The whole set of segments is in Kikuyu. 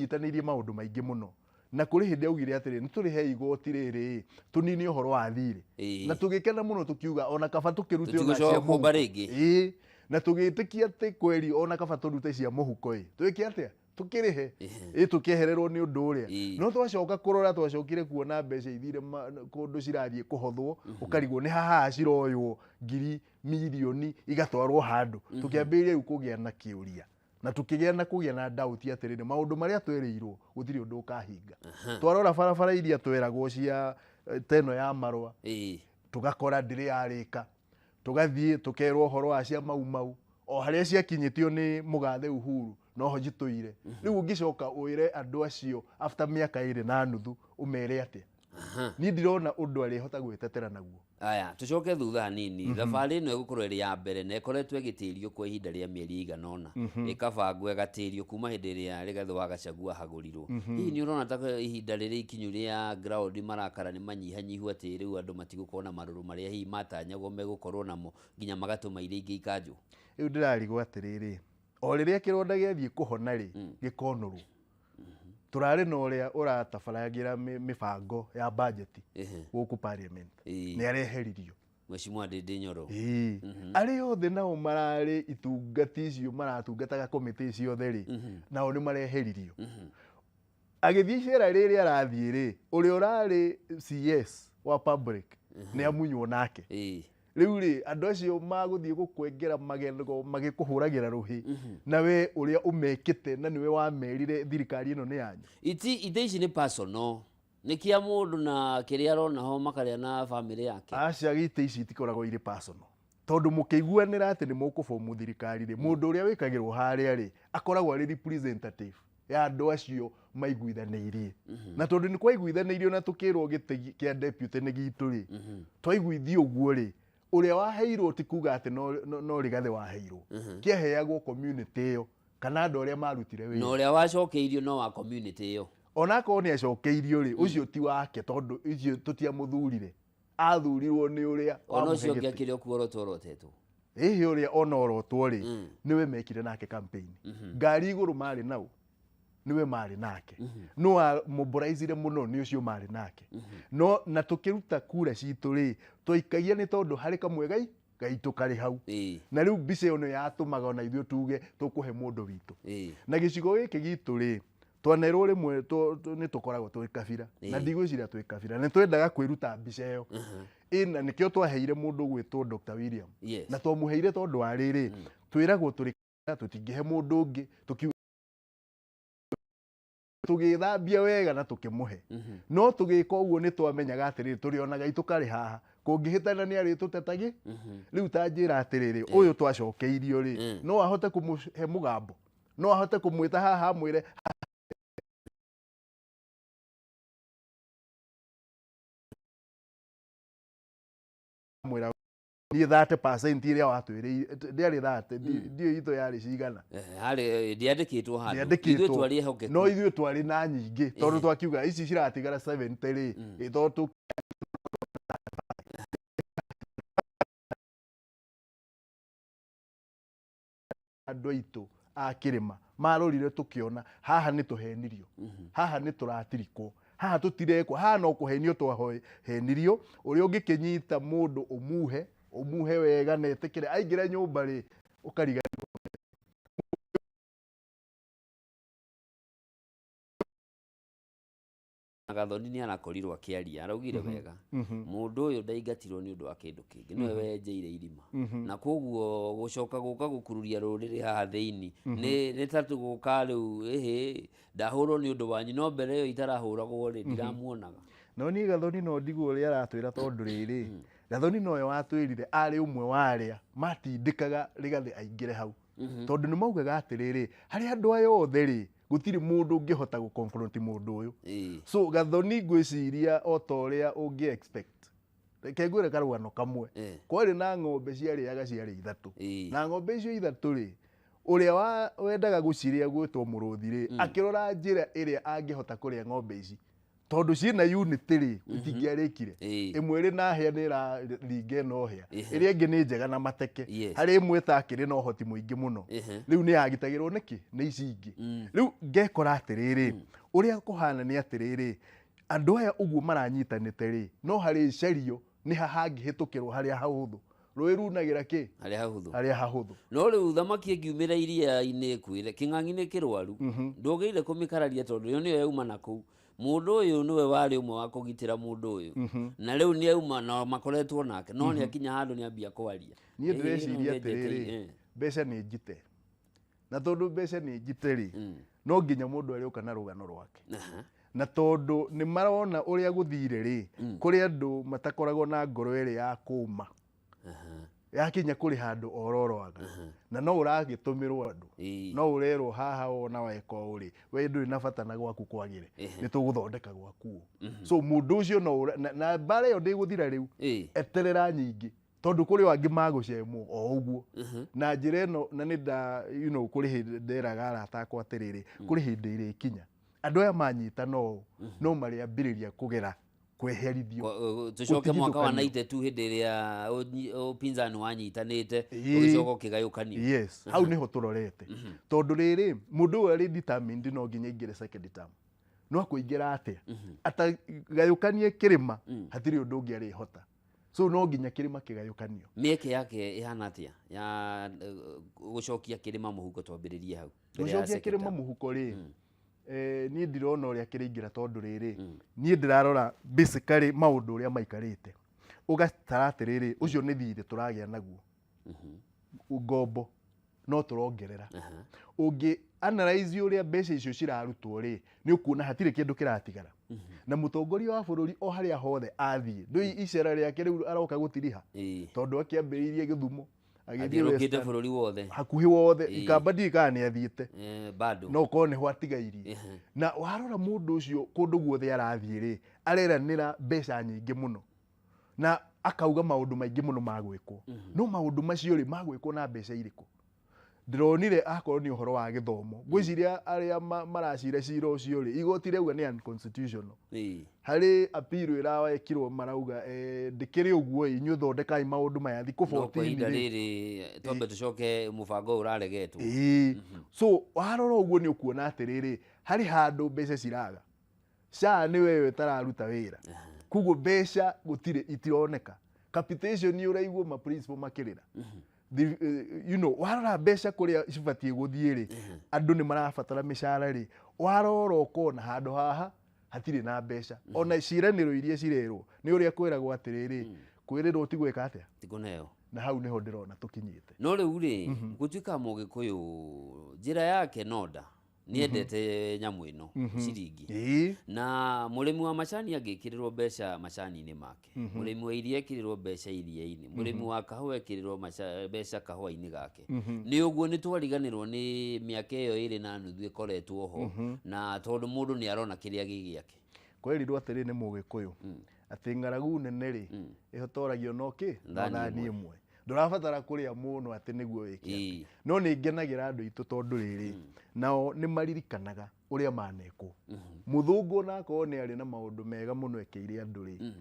anyitanĩirie maũndũ maingĩ mũno na kũrĩ hĩndĩ augire atĩrĩ nĩ tũrĩhe igoti rĩrĩ tũnine ũhoro wa thirĩ. Na tũgĩkena mũno tũkiuga ona kaba tũkĩrute ona cia Tũtigũcoka mũhuko. rĩngĩ. Ĩĩ, na tũgĩtĩkia atĩ kweri ona kaba tũrute cia mũhuko ĩ twĩke atĩa tũkĩrĩhe ĩ tũkĩehererwo nĩ ũndũ ũrĩa. No twacoka kũrora twacokire kuona mbeca ithire kũndũ cirathiĩ kũhothwo, ũkarigwo nĩ haha ciroywo ngiri mirioni igatwarwo handũ. Tũkĩambĩrĩria rĩu kũgĩa na kĩũria na tũkĩgĩa na kũgĩa na doubt atĩrĩrĩ, maũndũ marĩa twerĩirwo gũtirĩ ũndũ ũkahinga. Twarora barabara iria tweragwo cia ta ĩno ya Marũa, tũgakora ndĩrĩ yarĩka, tũgathiĩ tũkerwo ũhoro wa cia Mau Mau, o harĩa ciakinyĩtio nĩ mũgathe Uhuru noho njitũire. Rĩu ũngĩcoka wĩre andũ acio after mĩaka ĩrĩ na nuthu ũmere atĩa? Niĩ ndirona ũndũ arĩhota gwĩtetera naguo. Aya, tũcoke thutha hanini. Thabarĩ ĩno ĩgũkorwo ĩrĩ ya mbere na ĩkoretwo ĩgĩtĩrio kwa ihinda rĩa mĩeri ĩigana ũna. Ĩkabangwo ĩgatĩrio kuma hĩndĩ ĩrĩa Rigathĩ wa Gachagua ahagũrirwo. Hihi nĩ ũrona ta ihinda rĩrĩ ikinyu rĩa ground marakara nĩ manyihanyihu atĩ rĩu andũ matigũkorwo na marũrũ marĩa hihi matanyagwo megũkorwo namo nginya magatũma iria ingĩ ikanjwo? Rĩu ndĩrarigwo atĩrĩrĩ, o rĩrĩa kĩronda gĩathiĩ kũhona rĩ, gĩkonũrwo. Tũrarĩ na ũrĩa ũratabaragĩra mĩbango ya bajeti gũkũ parliament. Nĩ areheririo. Mheshimiwa Ndindi Nyoro. Ĩĩ. Arĩa othe nao mararĩ itungati icio maratungataga komĩtĩ ciothe rĩ, nao nĩ mareheririo. Agĩthiĩ icera rĩrĩ arathiĩ rĩ, ũrĩa ũrarĩ CS wa public nĩ amunywo nake. Rĩu rĩ, andũ acio magũthiĩ gũkwengera magego magĩkũhũragĩra rũhĩ, na we ũrĩa ũmekĩte na nĩwe wamerire thirikari ĩno nĩ yanyu. Iti itĩ ici nĩ personal. Nĩ kĩa mũndũ na kĩrĩa arona ho makarĩa na famĩlĩ yake. Aca itĩ ici itikoragwo irĩ personal. Tondũ mũkĩiguanĩra atĩ nĩ mũkũbomu thirikari rĩ, mũndũ ũrĩa wĩkagĩrwo harĩa rĩ, akoragwo arĩ representative ya andũ acio maiguithanĩirie. Na tondũ nĩ kwaiguithanĩirio na tũkĩrwo gĩtĩ kĩa deputy nĩ gitũ rĩ, twaiguithio ũguo rĩ, ũrĩa waheirwo ti kuga atĩ no Rigathĩ waheirwo. Kĩaheagwo community ĩyo kana andũ arĩa marutire wĩra. Na ũrĩa wacokeirio no wa community ĩyo. Onakorwo nĩ acokeirio rĩ, ũcio ti wake tondũ icio tũtiamũthurire. Athurirwo nĩ ũrĩa Ona wamũhe ũcio ũngĩ gĩtĩ. akĩrĩ o kuo orotwo orotetwo. Ĩhĩ ũrĩa ona orotwo rĩ, nĩwe mekire nake campaign. Ngari igũrũ marĩ nao, nĩwe marĩ nake. No mobilizire mũno nĩ ũcio marĩ nake. No na tũkĩruta kura citũ rĩ, twaikagia nĩ tondũ harĩ kamwe gaitũ karĩ hau. Na rĩu mbica ĩyo nĩyo yatũmaga ona ithuĩ tuge tũkũhe mũndũ witũ. Na gĩcigo gĩkĩ gitũ rĩ, twanerwo rĩmwe nĩ tũkoragwo twĩ kabira. Na ndigwĩciria twĩ kabira. Nĩ twendaga kwĩruta mbica ĩyo. Ĩna nĩkĩo twaheire mũndũ ũgwĩtwo Dr. William. Na twamũheire tondũ wa rĩrĩ, twĩragwo tũrĩ tũtingĩhe mũndũ ũngĩ, tũkiuga tũgĩthambia wega na tũkĩmũhe. No tũgĩka ũguo nĩ twamenyaga atĩrĩrĩ, tũrĩ ona gaitũ karĩ haha, kũngĩhĩtana nĩ arĩtũtetagĩ. Rĩu ta njĩra atĩrĩrĩ, ũyũ twacokeirio rĩ, no ahote kũmũhe mũgambo, no ahote kũmwĩta haha amwĩre mwĩra niĩ 30% ĩrĩa watwĩrĩire, ndĩarĩ 30, ndiũĩ itũ yarĩ cigana. Harĩ ndĩandĩkĩtwo handũ. Ndĩandĩkĩtwo. Ithuĩ twarĩ ehokeku. No ithuĩ twarĩ na nyingĩ tondũ twakiuga ici ciratigara 70 rĩ, ĩ tondũ andũ aitũ a kĩrĩma marorire tũkĩona haha nĩ tũhenirio, haha nĩ tũratirikwo, haha tũtirekwo, haha no kũhenio twahenirio. Ũrĩa ũngĩkĩnyita mũndũ ũmuhe, ũmuhe wega na etĩkĩre, aingĩra nyũmba rĩ, ũkariganĩrwo. Gathoni nĩ arakorirwo akĩaria, araugire wega mũndũ ũyũ ndaingatirwo nĩ ũndũ wa kĩndũ kĩngĩ, nĩwe wenjeire irima, na koguo gũcoka gũka gũkururia rũrĩrĩ haha thĩinĩ nĩ ta gũka rĩu ĩhĩ ndahũrwo nĩ ũndũ wanyu, no mbere ĩyo itarahũragwo rĩ ndiramuonaga. No niĩ Gathoni no ndigwo ũrĩa aratwĩra tondũ rĩrĩ, Gathoni nowe watwĩrire arĩ ũmwe wa arĩa matindĩkaga Rigathĩ aingĩre hau. Tondũ nĩ maugaga atĩrĩrĩ, harĩ andũ aya othe rĩ, gũtirĩ mũndũ ũngĩhota gũ confront mũndũ ũyũ. So Gathoni ngwĩciria o ta ũrĩa ũngĩ expect. Reke ngwĩre karũgano kamwe. Kwarĩ na ng'ombe ciarĩaga ciarĩ ithatũ. Na ng'ombe icio ithatũ rĩ, ũrĩa wendaga gũcirĩa gwĩtwo mũrũthi rĩ, akĩrora njĩra ĩrĩa angĩhota kũrĩa ng'ombe ici. Tondũ ciĩna unity rĩ, itingĩarĩkire. Ĩmwe ĩrĩ na hĩa nĩ ĩraringa ĩno hĩa, ĩrĩa ĩngĩ nĩ njega na mateke. Harĩ ĩmwe ĩtakĩrĩ na ũhoti mũingĩ mũno, rĩu nĩ yagitagĩrwo nĩkĩ nĩ ici ingĩ. Rĩu ngekora atĩrĩrĩ, ũrĩa kũhana nĩ atĩrĩrĩ, andũ aya ũguo maranyitanĩte rĩ, no harĩ cario nĩ ha hangĩhĩtũkĩrwo harĩa hahũthũ. Rũĩ runagĩra kĩ? Harĩa hahũthũ. Harĩa hahũthũ. No rĩu thamaki ĩngiumĩra iria-inĩ ĩkwĩre kĩng'ang'i nĩ kĩrwaru, ndũgĩire kũmĩkararia tondũ yo nĩyo yauma na kũu. Mũndũ ũyũ nĩwe warĩ ũmwe wa kũgitĩra mũndũ ũyũ, na rĩu nĩ auma na makoretwo nake, no nĩ akinya handũ nĩ ambia kwaria. Niĩ ndĩreciria atĩrĩrĩ, mbeca nĩ njite, na tondũ mbeca nĩ njite rĩ, no nginya mũndũ arĩũka na rũgano rwake. Na tondũ nĩ marona ũrĩa gũthire rĩ, kũrĩ andũ matakoragwo na ngoro ĩrĩ ya kũma, yakinya kũrĩ handũ ororoaga, na no ũragĩtũmĩrwo andũ, no ũrerwo haha wona weka ũũ rĩ, we ndũrĩ na bata na gwaku kwagĩre, nĩ tũgũthondeka gwaku ũũ. So mũndũ ũcio no na mbara ĩyo ndĩgũthira rĩu, eterera nyingĩ, tondũ kũrĩ o angĩ magũcemwo o ũguo na njĩra ĩno. Na nĩ nda you know kũrĩ hĩndĩ nderaga arata akwa atĩrĩrĩ, kũrĩ hĩndĩ ĩrĩkinya andũ aya manyitana ũũ no marĩambĩrĩria kũgera kweherithio. Tucoke mwaka wa 92 hĩndĩ ĩrĩa upinzani wanyitanĩte, ũgĩcoka ũkĩgayũkanio. Yes, hau nĩho tũrorete, tondũ rĩrĩ, mũndũ ũyũ arĩ determined no nginya aingĩre second term. No akũingĩra atĩa atagayũkanie kĩrĩma? Hatirĩ ũndũ ũngĩ arĩhota, so no nginya kĩrĩma kĩgayũkanio. Mĩeke yake ĩhana atĩa ya gũcokia kĩrĩma mũhuko? Twambĩrĩrie hau. Gũcokia kĩrĩma mũhuko rĩ, niĩ ndirona ũrĩa kĩrĩingĩra, tondũ rĩrĩ, niĩ ndĩrarora basically maũndũ ũrĩa maikarĩte, ũgatara atĩrĩrĩ, ũcio nĩ thirĩ tũragĩa naguo, ngombo no tũrongerera. Ũngĩ analyze ũrĩa mbeca icio cirarutwo rĩ, nĩ ũkuona hatirĩ kĩndũ kĩratigara. Na mũtongoria wa bũrũri o harĩa hothe athiĩ, ndũĩ icera rĩake rĩu aroka gũtiriha, tondũ akĩambĩrĩirie Gĩthumo, agĩthiũrũrũkĩte bũrũri wothe. Hakuhĩ wothe. Ikamba ndiũĩ kana nĩ athiĩte. Bado. No korwo nĩho atigairie. Na warora mũndũ ũcio kũndũ guothe arathiĩ rĩ, areranĩra mbeca nyingĩ mũno na akauga maũndũ maingĩ mũno ma gwĩkwo, no maũndũ macio rĩ, magwĩkwo na mbeca irĩkũ? Ndĩronire akorwo nĩ ũhoro wa gĩthomo, ngwĩciria arĩa maracira cira ũcio rĩ, igoti rĩauga nĩ unconstitutional. Harĩ appeal ĩrawekirwo, marauga ndĩkĩrĩ ũguo ĩ, inyuĩ thondekai maũndũ maya thikũ No kwa 14 ihinda rĩ. Rĩrĩ twambe tũcoke mũbango ũyũ ũraregetwo. Ĩĩ, so warora ũguo nĩ ũkuona atĩrĩrĩ, harĩ handũ mbeca ciraga. SHA nĩ weyo ĩtararuta wĩra, koguo mbeca gũtirĩ, itironeka. Capitation ũraigua ma principal makĩrĩra. Warora mbeca kũrĩa cibatiĩ gũthiĩ rĩ, andũ nĩ marabatara mĩcara rĩ, warora ũkona handũ haha hatirĩ na mbeca. Ona ciĩranĩro iria cirerwo nĩ ũrĩa kwĩragwo atĩrĩrĩ, kwĩrĩrwo ti gwĩka atĩa. Tikũneo. Na hau nĩho ndĩrona tũkinyĩte. No rĩu rĩ, gũtuĩka mũgĩkũyũ njĩra yake nonda nĩendete nyamũ ĩno ciringi, na mũrĩmi wa macani angĩkĩrĩrwo mbeca macani-inĩ make, mũrĩmi wa iria ekĩrĩrwo mbeca iria-inĩ, mũrĩmi wa kahũa ekĩrĩrwo mbeca kahũa-inĩ gake, nĩ ũguo nĩ twariganĩrwo nĩ mĩaka ĩyo 2.5 ĩkoretwo ho, na tondũ mũndũ nĩ arona kĩrĩa gĩ gĩake. Kwerirwo atĩrĩ nĩ mũgĩkũyũ atĩ ng'aragu nene rĩ, ĩhotoragio no kĩ? No Thani thani ĩmwe. ĩmwe. Ndũrabatara kũrĩa mũno atĩ nĩguo wĩke atĩ. No nĩ ngenagĩra andũ aitũ, tondũ rĩrĩ, nao nĩ maririkanaga ũrĩa manekwo. Mũthũngũ onakorwo nĩ arĩ na maũndũ mega mũno ekĩire andũ rĩ,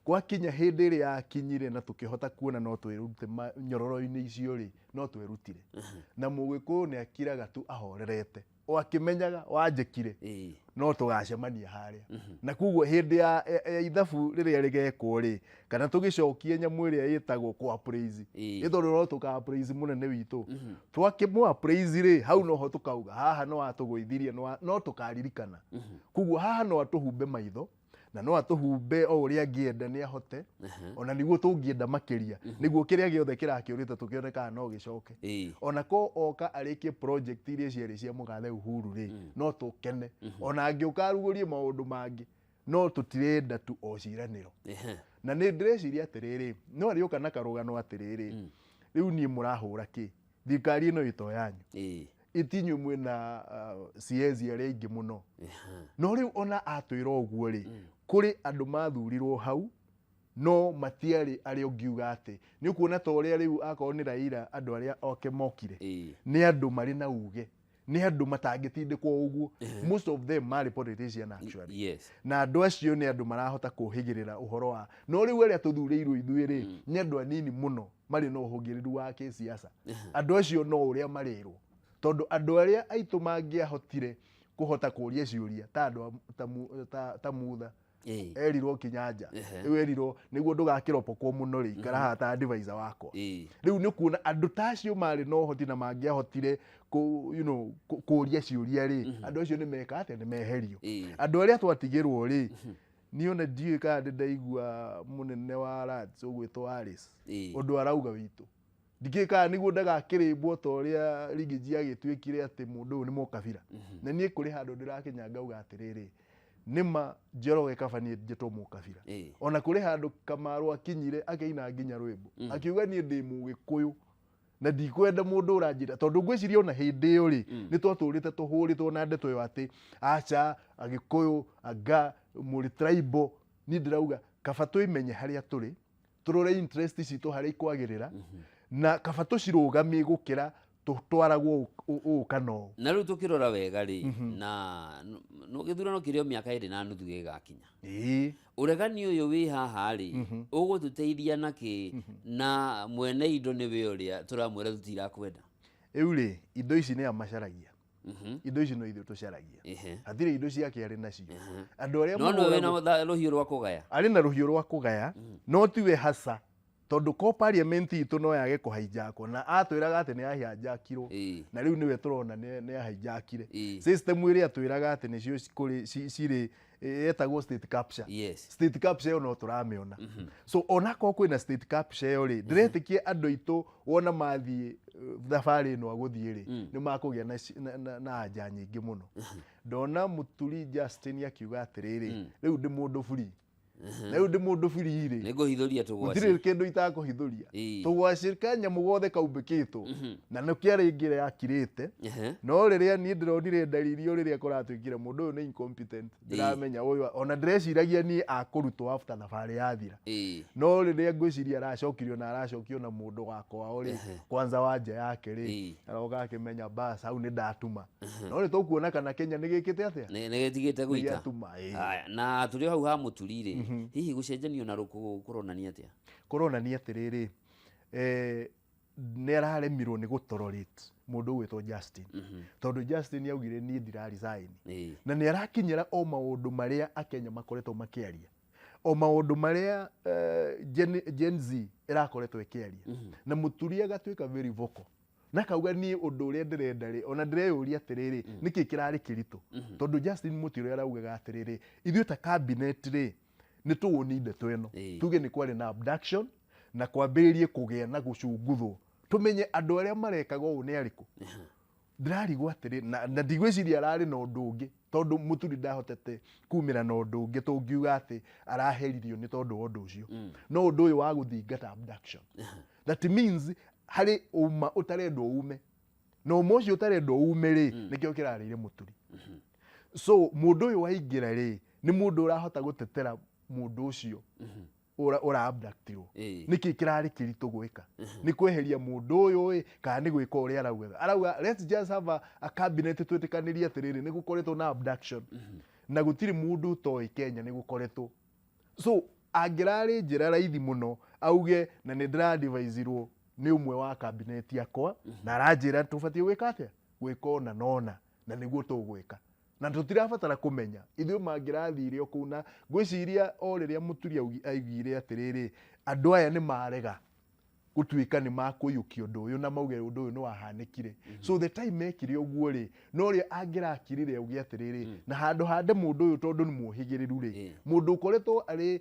gwakinya hĩndĩ ĩrĩa yakinyire na tũkĩhota kuona no twĩrute nyororo-inĩ icio rĩ, no twerutire. Na mũgĩkũyũ nĩ akiraga tu ahorerete o akĩmenyaga wanjĩkire, no tũgacemania harĩa. Na koguo hĩndĩ ya ithabu rĩrĩa rĩgekwo rĩ, kana tũgĩcokie nyamũ ĩrĩa ĩtagwo kũ appraise, ĩ tondũ no tũka appraise mũnene witũ, twakĩmũ appraise rĩ, hau noho tũkauga haha no atũgũithirie, no tũkaririkana. Koguo haha no atũhumbe maitho na no atũhumbe o ũrĩa angĩenda nĩ ahote, ona nĩguo tũngĩenda makĩria, nĩguo kĩrĩa gĩothe kĩrakĩũrĩte tũkĩone kana no gĩcoke. Ona ko oka arĩkie project iria ciarĩ cia mũgathe Uhuru rĩ, no tũkene. Ona angĩũka arugũrie maũndũ mangĩ, no tũtirenda tu o ciĩranĩro. Na nĩ ndĩreciria atĩrĩrĩ, no arĩũka na karũgano atĩrĩrĩ, rĩu niĩ mũrahũra kĩ thirikari ĩno ĩto yanyu, itinyuĩ mwĩna CS arĩa aingĩ mũno. No rĩu ona atwĩra ũguo rĩ, kũrĩ andũ mathurirwo hau no matiarĩ arĩa ũngiuga atĩ nĩ ũkuona ta ũrĩa rĩu akorwo nĩ Raila, andũ arĩa oke mokire nĩ andũ marĩ na uge. Nĩ andũ matangĩtindĩkwo ũguo. Most of them marĩ politician actually. Na andũ acio nĩ andũ marahota kũhĩgĩrĩra ũhoro wa, no rĩu arĩa tũthurĩirwo ithuĩ rĩ, nĩ andũ anini mũno marĩ na ũhũgĩrĩru wa kĩsiasa. Andũ acio no ũrĩa marĩrwo, tondũ andũ arĩa aitũ mangĩahotire kũhota kũria ciũria ta andũ ta Mutha erirwo kinyanja, rĩu erirwo nĩguo ndũgakĩropokwo mũno rĩ, ikara haha ta advisor wakwa. Rĩu nĩ kuona andũ ta acio marĩ na ũhoti na mangĩahotire kũria ciũria rĩ, andũ acio nĩ meka atĩa? Nĩ meherio. Andũ arĩa twatigĩrwo rĩ, niĩ ona ndiũĩ kana ndĩ ndaigua mũnene wa Rats ũgwĩtwo Alice ũndũ arauga witũ, ndikĩũĩ kana nĩguo ndagakĩrĩmbwo ta ũrĩa Rigiji agĩtuĩkire atĩ mũndũ ũyũ nĩ mũkabira. Na niĩ kũrĩ handũ ndĩrakinya ngauga atĩrĩrĩ, nĩma Njoroge kaba niĩ njĩtwo mũkabira. Ona kũrĩ handũ Kamaru akinyire akĩina nginya rwĩmbo akiuga niĩ ndĩ Mũgĩkũyũ na ndikwenda mũndũ ũranjĩra, tondũ ngwĩciria ona hĩndĩ ĩyo rĩ, nĩ twatũrĩte tũhũrĩtwo na ndeto ĩyo atĩ aca Agĩkũyũ anga mũrĩ tribal. Niĩ ndĩrauga kaba twĩmenye harĩa tũrĩ, tũrore interest citũ harĩa ikwagĩrĩra, na kaba tũcirũgamie gũkĩra tũtwaragwo ũũ kana ũũ. Na rĩu tũkĩrora wega rĩ, na gĩthurano kĩrĩ o mĩaka 2.5 gĩgakinya. Ũregani ũyũ wĩ haha rĩ, ũgũtũteithia nakĩ na mwene indo nĩwe ũrĩa tũramwĩra tũtirakwenda? Rĩu rĩ, indo ici nĩ amacaragia, indo ici no ithuĩ tũcaragia. Hatirĩ indo ciake arĩ nacio. Andũ arĩa No nĩwe wĩna rũhiũ rwa kũgaya. Arĩ na rũhiũ rwa kũgaya, no tiwe hasa, tondũ ko parliament itũ no yage kũhaijakwo na atwĩraga atĩ nĩ ahijakirwo, na rĩu nĩwe tũrona nĩ ahaijakire system ĩrĩa atwĩraga atĩ nĩcio kũrĩ cirĩ yetagwo state capture. State capture ĩyo no tũramĩona. So onakorwo kwĩna state capture ĩyo rĩ, ndĩretĩkia andũ aitũ wona mathiĩ thabarĩ ĩno agũthiĩ rĩ, nĩ makũgĩa na anja nyingĩ mũno. Ndona Mũturi Justin akiuga atĩrĩrĩ, rĩu ndĩ mũndũ free, na rĩu ndĩ mũndũ free rĩ, Nĩ ngũhithũria tũgwaci. Gũtirĩ kĩndũ itakũhithũria. Tũgwacĩ kanyamũ gothe kaumbĩkĩtwo na nĩkĩo arĩ ngĩra yakirĩte. No rĩrĩa niĩ ndĩronire ndariri o rĩrĩa kũratuĩkire mũndũ ũyũ nĩ incompetent, ndĩramenya ũyũ ona ndĩreciragia niĩ akũrutwo after thabarĩ yathira. No rĩrĩa ngwĩciria aracokirio na aracokio na mũndũ wa kwao rĩ, kwanza wa nja yake rĩ, aroka akĩmenya bas hau nĩ ndatuma. No nĩ tũkuona kana Kenya nĩ gĩkĩte atĩa? Nĩ gĩtigĩte gũita. Gĩatuma, ĩĩ. Haya, na tũrĩ o hau ha Mũturi rĩ, hihi gũcenjanio na rũkũngũ kũronania atĩa? Kũronania atĩrĩrĩ, nĩ araremirwo nĩ gũtolerate mũndũ ũgwĩtwo Justin, tondũ Justin augire niĩ ndira resign. Na nĩ arakinyĩra o maũndũ marĩa Akenya makoretwo makĩaria, o maũndũ marĩa Gen Z ĩrakoretwo ĩkĩaria, na Mũturi agatuĩka very vocal na kauga niĩ ũndũ ũrĩa ndĩrenda rĩ, ona ndĩreyũria atĩrĩrĩ, nĩkĩ kĩrarĩ kĩritũ? Tondũ Justin Mũturi araugaga atĩrĩrĩ, ithuĩ ta cabinet rĩ, nĩ tũwoni ndeto ĩno, tuge nĩ kwarĩ na abduction na kwambĩrĩrie kũgĩa na gũcunguthwo, tũmenye andũ arĩa marekaga ũũ nĩ arĩkũ. Ndĩrarigwo atĩrĩ, na ndigwĩciria ararĩ na ũndũ ũngĩ, tondũ Mũturi ndahotete kumĩra na ũndũ ũngĩ tũngiuga atĩ araheririo nĩ tondũ wa ũndũ ũcio, no ũndũ ũyũ wa gũthingata abduction, that means harĩ ũma ũtarendwo ume, na ũma ũcio ũtarendwo ume rĩ, nĩkĩo kĩrarĩire Mũturi. So mũndũ ũyũ waingĩra rĩ, nĩ mũndũ ũrahota gũtetera mũndũ ũcio ũra abductirwo. Nĩkĩ kĩrarĩ kĩritũ gwĩka? Nĩ kweheria mũndũ ũyũ ĩ, kana nĩ gwĩka ũrĩa arauga? Arauga let's just have a cabinet, twĩtĩkanĩrie atĩrĩrĩ, nĩ gũkoretwo na abduction na gũtirĩ mũndũ ũtoĩ Kenya nĩ gũkoretwo. So angĩrarĩ njĩra raithi mũno auge na nĩ ndĩradivicirwo nĩ ũmwe wa cabinet yakwa na aranjĩra tũbatiĩ gwĩka atĩa, gwĩka ũna na ũna, na nĩguo tũgwĩka na tũtirabatara kũmenya ithuĩ mangĩrathire o kũu. Na ngwĩciria o rĩrĩa Mũturi augire atĩrĩrĩ, andũ aya nĩ marega gũtuĩka nĩ makũiyũkia ũndũ ũyũ na mauge ũndũ ũyũ nĩ wahanĩkire, so the time mekire ũguo rĩ, no ũrĩa angĩrakirire auge atĩrĩrĩ, na handũ hande mũndũ ũyũ tondũ nĩ mũhĩgĩrĩru rĩ, mũndũ ũkoretwo arĩ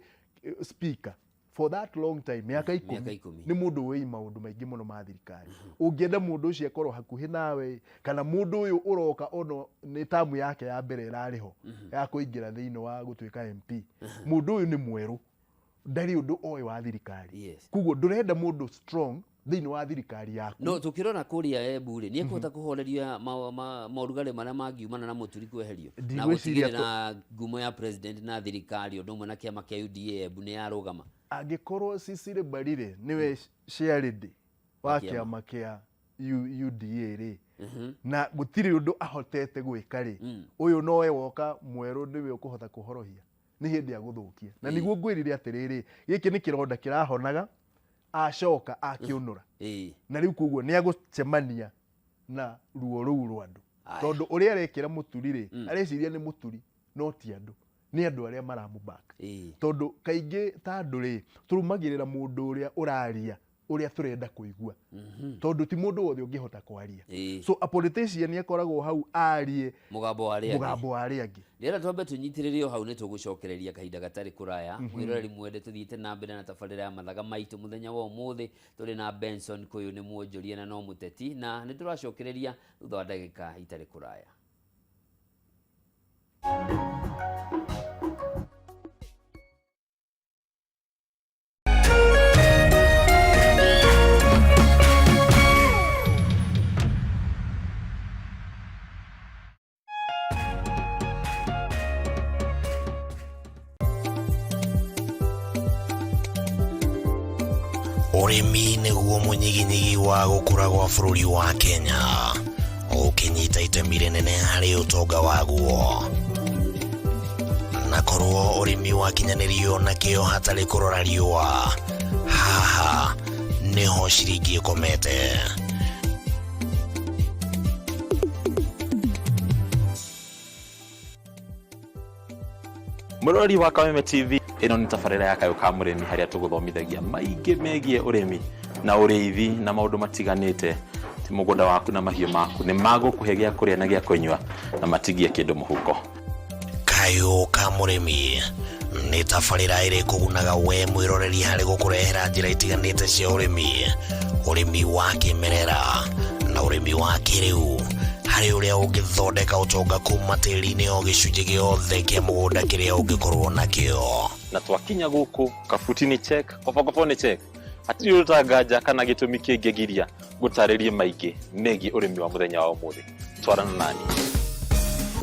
speaker for that long time, mĩaka 10, 10, 10. Nĩ mũndũ ũĩ maũndũ maingĩ mũno ma thirikari. Ũngĩenda mũndũ ũcio akorwo hakuhĩ nawe, kana mũndũ ũyũ ũroka ono nĩ tamu yake ya mbere ĩrarĩ ho ya kũingĩra thĩinĩ wa gũtuĩka MP, mũndũ ũyũ nĩ mwerũ, ndarĩ ũndũ oĩ wa thirikari. Koguo ndũrenda mũndũ strong thĩinĩ wa thirikari yaku. No tukirora kuria Embu rĩ, nĩ ekũhota kũhoreria maũrugarĩ marĩa mangiumana na Mũturi kweherio na Ndigwĩciria gũtigĩrĩra ngumo ya president na thirikari ũndũ ũmwe na kĩama kĩa UDA Embu nĩ yarũgama? Angĩkorwo Cecily Mbarire nĩwe chairlady wa Wa kĩama. kĩama kĩa UDA rĩ, Na gũtirĩ ũndũ ahotete gwĩka rĩ, ũyũ nowe woka mwerũ nĩwe ũkũhota kũhorohia, nĩ hĩndĩ ya gũthũkia. Na nĩguo ngwĩrire atĩrĩrĩ, gĩkĩ nĩ kĩronda kĩrahonaga, acoka akĩũnũra. Na rĩu koguo nĩ agũcemania na ruo rũu rwa andũ, tondũ ũrĩa arekĩra Mũturi rĩ, areciria nĩ Mũturi, no ti andũ, nĩ andũ arĩa maramũback. Tondũ kaingĩ ta andũ rĩ, tũrũmagĩrĩra mũndũ ũrĩa ũraria ũrĩa tũrenda kũigua, tondũ ti mũndũ wothe ũngĩhota kwaria. So a politician nĩ akoragwo hau arie mũgambo wa arĩa angĩ. Mũgambo wa arĩa angĩ. Rĩera twambe tũnyitĩrĩre o hau, nĩ tũgũcokereria kahinda gatarĩ kũraya. Mwĩroreri mwende, tũthiĩte na mbere na tabarĩra ya Mathaga Maitũ. Mũthenya wa ũmũthĩ tũrĩ na Benson Kũyũ, nĩ mwonjoria na no mũteti, na nĩ tũracokereria thutha wa ndagĩka itarĩ kũraya. Ũrĩmi nĩguo mũnyiginyigi wa gũkũra gwa bũrũri wa Kenya, ũkĩnyita itemi rĩnene harĩ ũtonga waguo. Na korwo ũrĩmi wakinyanĩrio na kĩo hatarĩ kũrora riũa, haha nĩho ciringi ĩkomete. Mũrori wa Kameme TV, ĩno nĩ tabarĩra ya Kayũ ka Mũrĩmi, harĩa tũgũthomithagia maingĩ megiĩ ũrĩmi na ũrĩithi na maũndũ matiganĩte. Ti mũgũnda waku na mahiũ maku nĩ magũkũhe gĩa kũrĩa na gĩa kũnyua na matigie kĩndũ mũhuko. Kayũ ka Mũrĩmi nĩ tabarĩra ĩrĩ kũgunaga we mwĩroreri harĩ gũkũrehera njĩra itiganĩte cia ũrĩmi, ũrĩmi wa kĩmerera na ũrĩmi wa kĩrĩu, harĩ ũrĩa ũngĩthondeka ũtonga kuma tĩri-inĩ o gĩcunjĩ gĩothe kĩa mũgũnda kĩrĩa ũngĩkorwo nakĩo. Na twakinya gũkũ, kabuti nĩ check, kobokobo nĩ check, hatirĩ ũndũ ta nganja kana gĩtũmi kĩngĩgiria gũtarĩrie maingĩ megiĩ ũrĩmi wa mũthenya wa ũmũthĩ. Twarana nani.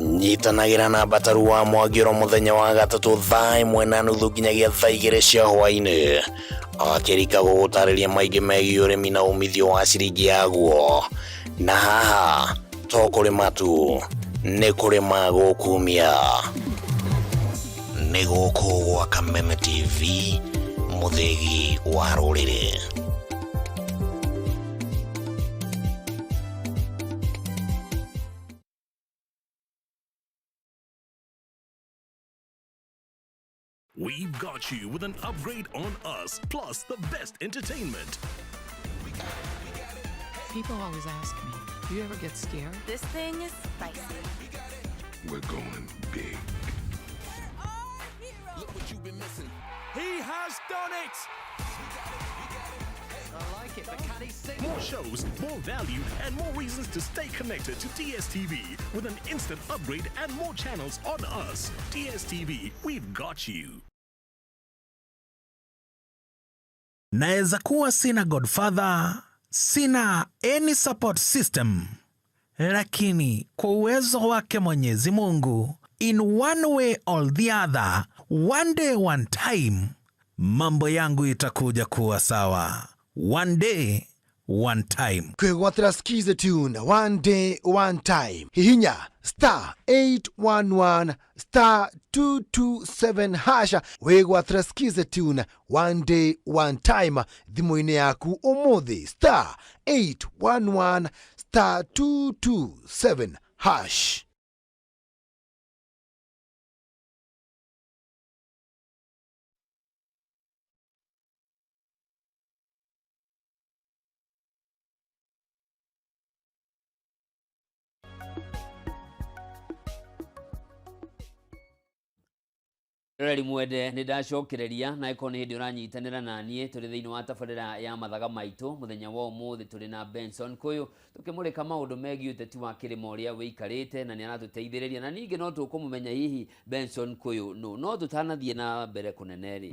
Nyitanagĩra na Mbataru wa Mwangĩro mũthenya wa gatatũ 1:30 nginyagia 2:00 cia hwaĩ-inĩ, akĩrika gũgũtarĩria maingĩ megiĩ ũrĩmi na umithio wa ciringi yaguo. Na haha to kũrĩma tu, nĩ kũrĩma gũkumia. Nĩ gũkũ gwa Kameme TV, mũthĩgi wa rũrĩrĩ. We've got you with an upgrade on us, plus the best entertainment. People always ask me, do you ever get scared? This thing is spicy. We're going big. Look what you've been missing. He has done it! I like it, but can he sing? More shows, more value, and more reasons to stay connected to DSTV with an instant upgrade and more channels on us. DSTV, we've got you. Naweza kuwa sina godfather, sina any support system, lakini kwa uwezo wake Mwenyezi Mungu, in one way or the other, one day, one time, mambo yangu itakuja kuwa sawa. One day, one time. Kwĩgwatĩra Skiza tune one day, one time, hihinya *811*227# wĩgwatĩra Skiza tune one day, one time thimũ-inĩ yaku ũmũthĩ, *811*227#. Roreri mwende, nĩ ndacokereria na ĩkorwo nĩ hĩndĩ ũranyitanĩra na niĩ, tũrĩ thĩinĩ wa tabarĩra ya Mathaga Maitũ. Mũthenya wa ũmũthĩ tũrĩ na Benson Kũyũ, tũkĩmũrĩka maũndũ megiĩ ũteti wa kĩrĩma ũrĩa wĩikarĩte, na nĩ aratũteithĩrĩria, na ningĩ no tũkũmũmenya hihi Benson Kũyũ nũ. No tũtanathiĩ na mbere kũnene rĩ,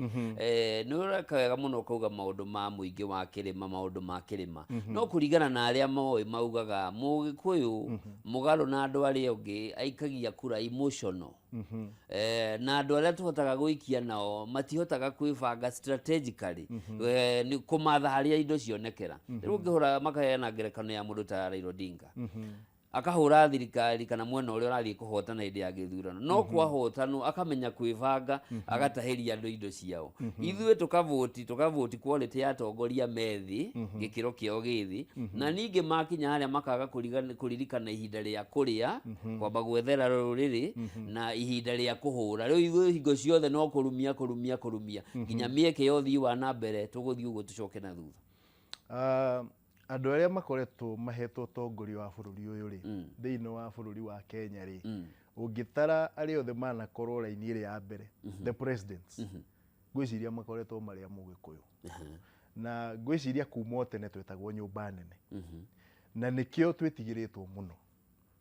nĩ ũreka wega mũno ũkauga maũndũ ma mũingĩ wa kĩrĩma, maũndũ ma kĩrĩma, no kũringana na arĩa moĩ maugaga Mũgĩkũyũ mũgarũ na andũ arĩa angĩ aikagia kura emotional. Na andũ arĩa tũhotaga gũikia nao matihotaga kwĩbanga strategically, nĩ kũmatha harĩa indo cionekera. Rĩu ũngĩhũra makaheana ngerekano ya mũndũ ta Raila Odinga, akahũra thirikari kana mwena ũrĩa ũrathiĩ kũhotana hĩndĩ ya gĩthurano, no kwahotanwo akamenya kwĩbanga, agatahĩria andũ indo ciao. Ithuĩ tũkavoti quality ya atongoria methĩ, gĩkĩro kĩao gĩthĩ, na ningĩ makinya harĩa makaga kũririkana ihinda rĩa kũrĩa, kwamba gwethera rũrĩrĩ na ihinda rĩa kũhũra. Rĩu ithuĩ hingo ciothe no kũrumia kũrumia kũrumia nginya mĩeke ya ũthii wa na mbere tũgũthiĩ ũguo tũcoke na thutha. Andũ arĩa makoretwo mahetwo ũtongoria wa bũrũri ũyũ rĩ, thĩinĩ wa bũrũri wa Kenya rĩ, ũngĩtara arĩa othe manakorwo raini ĩrĩa ya mbere, the presidents, ngwĩciria makoretwo marĩ a Mũgĩkũyũ. Na ngwĩciria kuma o tene twetagwo nyũmba nene, na nĩkĩo twĩtigĩrĩtwo mũno.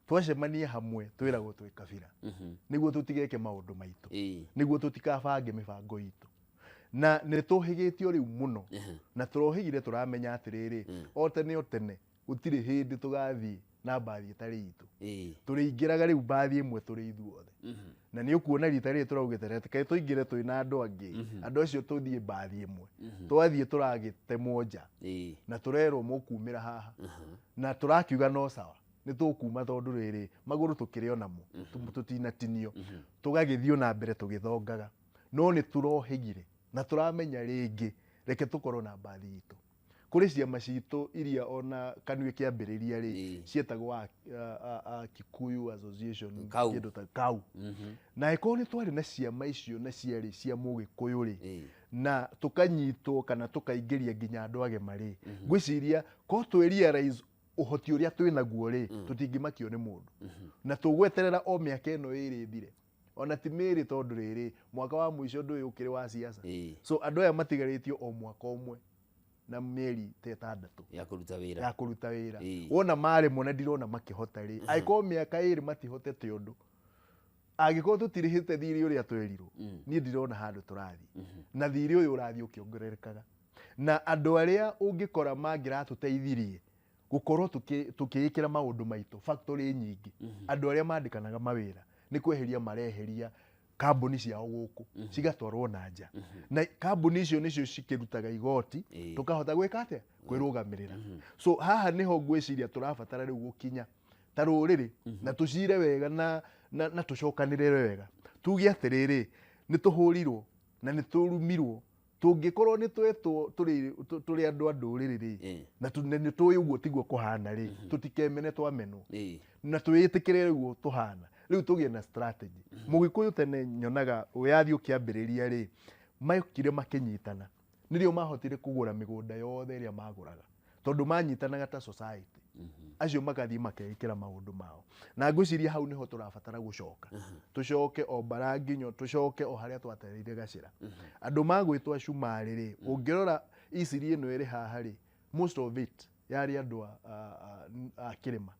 Twacemania hamwe twĩragwo twĩ kabira, nĩguo tũtigeke maũndũ maitũ, nĩguo tũtikabange mĩbango itũ. Na nĩ tũhĩgĩtio rĩu mũno, na tũrohĩgire tũramenya atĩrĩrĩ, o tene o tene gũtirĩ hĩndĩ tũgathiĩ na mbathi ĩtarĩ itũ. Tũrĩingĩraga rĩu mbathi ĩmwe tũrĩ ithuothe. Na nĩ ũkuona rita rĩrĩ tũraugĩte reke tũingĩre twĩ na andũ angĩ, andũ acio tũthiĩ mbathi ĩmwe. Twathiĩ tũragĩtemwo nja, na tũrerwo mũkumĩra haha, na tũrakiuga no sawa, nĩ tũkuma tondũ rĩrĩ magũrũ tũkĩrĩ onamo, tũtinatinio, tũgagĩthiĩ na mbere tũgĩthongaga. No nĩ tũrohĩgire na tũramenya rĩngĩ reke tũkorwo na mbathi itũ. Kũrĩ ciama citũ iria ona kanua kĩambĩrĩria rĩ, cietagwo Kikuyu Association, kĩndũ ta kau. Na ĩkorwo nĩ twarĩ na ciama icio na ciarĩ cia Mũgĩkũyũ rĩ, na tũkanyitwo kana tũkaingĩria nginya andũ agema rĩ, ngwĩciria ko twĩ realize ũhoti ũrĩa twĩ naguo rĩ, tũtingĩmakio nĩ mũndũ. Na tũgweterera o mĩaka ĩno ĩrĩ ĩthire, ona ti mĩrĩ tondũ rĩrĩ mwaka wa mũico ndũyũ ũkĩrĩ wa siasa. So andũ aya matigarĩtio o mwaka ũmwe na mĩeri ta ĩtandatũ ya kũruta wĩra, ya kũruta wĩra. Wona maremwo na ndirona makĩhota rĩ, angĩkorwo mĩaka ĩrĩ matihotete ũndũ, angĩkorwo tũtirĩhĩte thirĩ ũrĩa twerirwo, niĩ ndirona handũ tũrathiĩ. Na thirĩ ũyũ ũrathiĩ ũkĩongererekaga. Na andũ arĩa ũngĩkora mangĩratũteithirie gũkorwo tũkĩĩkĩra maũndũ maitũ factory nyingĩ, andũ arĩa mandĩkanaga mawĩra nĩ kweheria mareheria kambuni ciao gũkũ, cigatwarwo na nja. Na kambuni icio nĩcio cikĩrutaga igoti, tũkahota gwĩka atĩa? Kwĩrũgamĩrĩra. So haha nĩho ngwĩciria tũrabatara rĩu gũkinya ta rũrĩrĩ, na tũcire wega na tũcokanĩrĩre wega. Tuge atĩrĩrĩ, nĩ tũhũrirwo na nĩ tũrumirwo. Tũngĩkorwo nĩ twetwo tũrĩ andũ a ndũrĩrĩ rĩ, na nĩ tũĩ ũguo tiguo kũhana rĩ, tũtikemene twamenwo, na twĩĩtĩkĩre ũguo tũhana. Rĩu tũgĩe na strategy. Mũgĩkũyũ tene nyonaga wĩyathi ũkĩambĩrĩria rĩ, maokire makĩnyitana. Nĩrĩo mahotire kũgũra mĩgũnda yothe ĩrĩa magũraga, tondũ manyitanaga ta society. Acio magathiĩ makeĩkĩra maũndũ mao. Na ngwĩciria hau nĩho tũrabatara gũcoka. Tũcoke o Mbaranginyo, tũcoke o harĩa twatereire gacĩra. Andũ magwĩtwo Acumarĩ rĩ, ũngĩrora iciri ĩno ĩrĩ haha rĩ, most of it yarĩ andũ a kĩrĩma.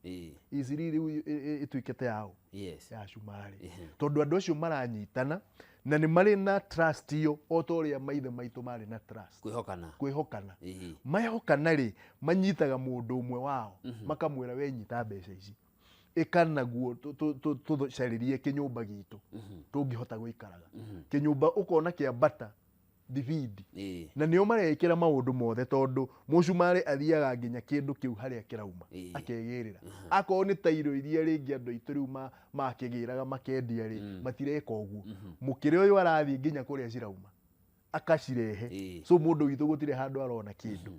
Iciri rĩu ĩtuĩkĩte yao, ya Acumarĩ. Tondũ andũ acio maranyitana na nĩ marĩ na trust iyo o ta ũrĩa maithe maitũ marĩ na trust. Kwĩhokana. Kwĩhokana. Mehokana rĩ, manyitaga mũndũ ũmwe wao, makamwĩra we nyita mbeca ici, ĩka naguo tũcarĩrie kĩnyũmba gitũ tũngĩhota gũikaraga. Kĩnyũmba ũkona kĩambata thibindi. Na nĩo marekĩra maũndũ mothe tondũ mũcumarĩ athiaga nginya kĩndũ kĩu harĩa kĩrauma, akegĩrĩra. Akorwo nĩ ta irio iria rĩngĩ andũ aitũ rĩu makĩgĩraga makendia rĩ, matireka ũguo. Mũkĩrĩ ũyũ arathiĩ nginya kũrĩa cirauma, akacirehe. So mũndũ witũ gũtirĩ handũ arona kĩndũ.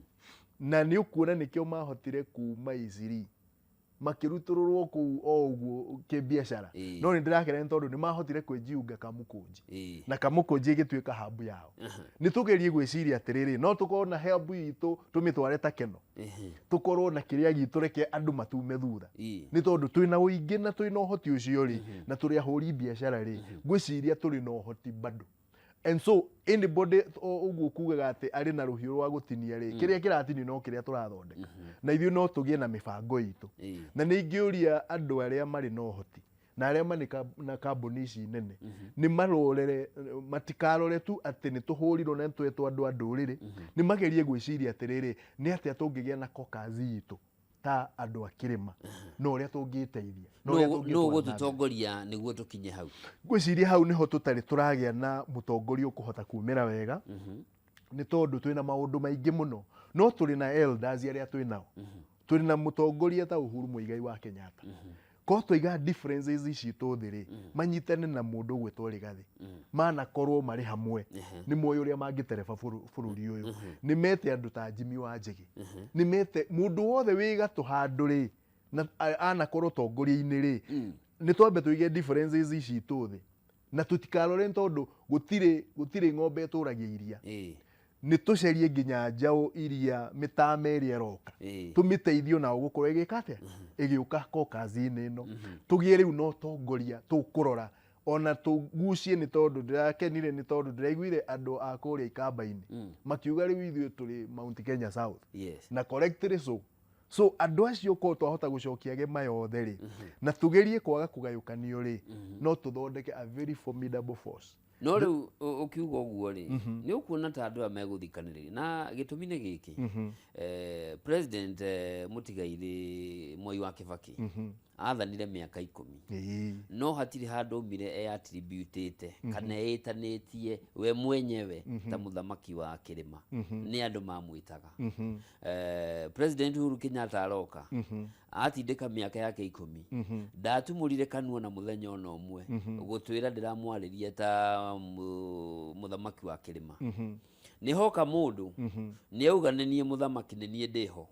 Na nĩ ũkuona nĩkĩo mahotire kuma iciri, makĩrutũrũrwo kũu o ũguo kĩbiacara. No nĩ ndĩrakena nĩ tondũ nĩ mahotire kwĩjiunga Kamũkũnji, na Kamũkũnji ĩgĩtuĩka hub yao. Nĩ tũgerie gwĩciria atĩrĩrĩ, no tũkorwo na hub itũ tũmĩtware ta Keno, tũkorwo na kĩrĩa gitũ, reke andũ matume thutha. Nĩ tondũ twĩna ũingĩ na twĩna ũhoti ũcio rĩ, na tũrĩ ahũri biacara rĩ, ngwĩciria tũrĩ na ũhoti bado. And so anybody ũguo kugaga atĩ arĩ na rũhiũ rwa gũtinia rĩ, kĩrĩa kĩratinio no kĩrĩa tũrathondeka. Na ithuĩ no tũgĩe na mĩbango itũ. Na nĩ ingĩũria andũ arĩa marĩ na ũhoti na arĩa marĩ na kambuni ici nene, nĩ marorere, matikarore tu atĩ nĩ tũhũrirwo na nĩ twetwo andũ a ndũrĩrĩ. Nĩ magerie gwĩciria atĩrĩrĩ, nĩ atĩa tũngĩgĩa na caucus itũ. Ta andũ a kĩrĩma no ũrĩa tũngĩteithia, na ũrĩa Nũ tũngĩtwara na mbere. Ũgũtũtongoria nĩguo tũkinye hau? Ngwĩciria hau nĩho tũtarĩ tũragĩa na mũtongoria ũkũhota kumĩra wega, nĩ tondũ twĩna maũndũ maingĩ mũno, no tũrĩ na elders arĩa twĩ nao. Tũrĩ na mũtongoria ta Uhuru Muigai wa Kenyatta. Korwo twaiga differences citũ thĩ rĩ, manyitane na mũndũ ũgwĩtwo Rigathĩ, manakorwo marĩ hamwe, nĩ moĩ ũrĩa mangĩtereba bũrũri ũyũ. Nĩ mete andũ ta Jimmy Wanjigi, nĩ mete mũndũ wothe wĩ gatũ handũ rĩ, na anakorwo tongoria-inĩ rĩ, nĩ twambe tũige differences citũ thĩ na tũtikarore, nĩ tondũ gũtirĩ ng'ombe ĩtũragia iria. Nĩ tũcarie nginya njaũ iria mĩtama ĩrĩa ĩroka, tũmĩteithie onao gũkorwo ĩgĩka atĩa, ĩgĩũka caucus-inĩ ĩno, tũgĩe rĩu na ũtongoria tũkũrora ona tũgucie, nĩ tondũ ndĩrakenire, nĩ tondũ ndĩraiguire andũ a kũrĩa Ikamba-inĩ makiuga rĩu ithuĩ tũrĩ Mount Kenya South, na correctly so. So andũ acio korwo twahota gũcokia gema yothe rĩ, na tũgerie kwaga kũgayũkanio rĩ, no tũthondeke a very formidable force. No rĩu ũkiuga ũguo rĩ, nĩ ũkuona ta andũ aya megũthikanĩrĩria? Na gĩtũmi nĩ gĩkĩ, President mũtigairĩ Mwai wa Kĩbakĩ athanire mĩaka 10, no hatirĩ handũ aumire eattributĩte kana eĩtanĩtie we mwenyewe ta mũthamaki wa kĩrĩma. Nĩ andũ mamwĩtaga. President Uhuru Kenyatta aroka atindĩka mĩaka yake 10, ndatumũrire kanua na mũthenya ona ũmwe gũtwĩra ndĩramwarĩria ta mũthamaki wa kĩrĩma. Nĩ hoka mũndũ nĩ auga nĩ niĩ mũthamaki, nĩ niĩ ndĩho,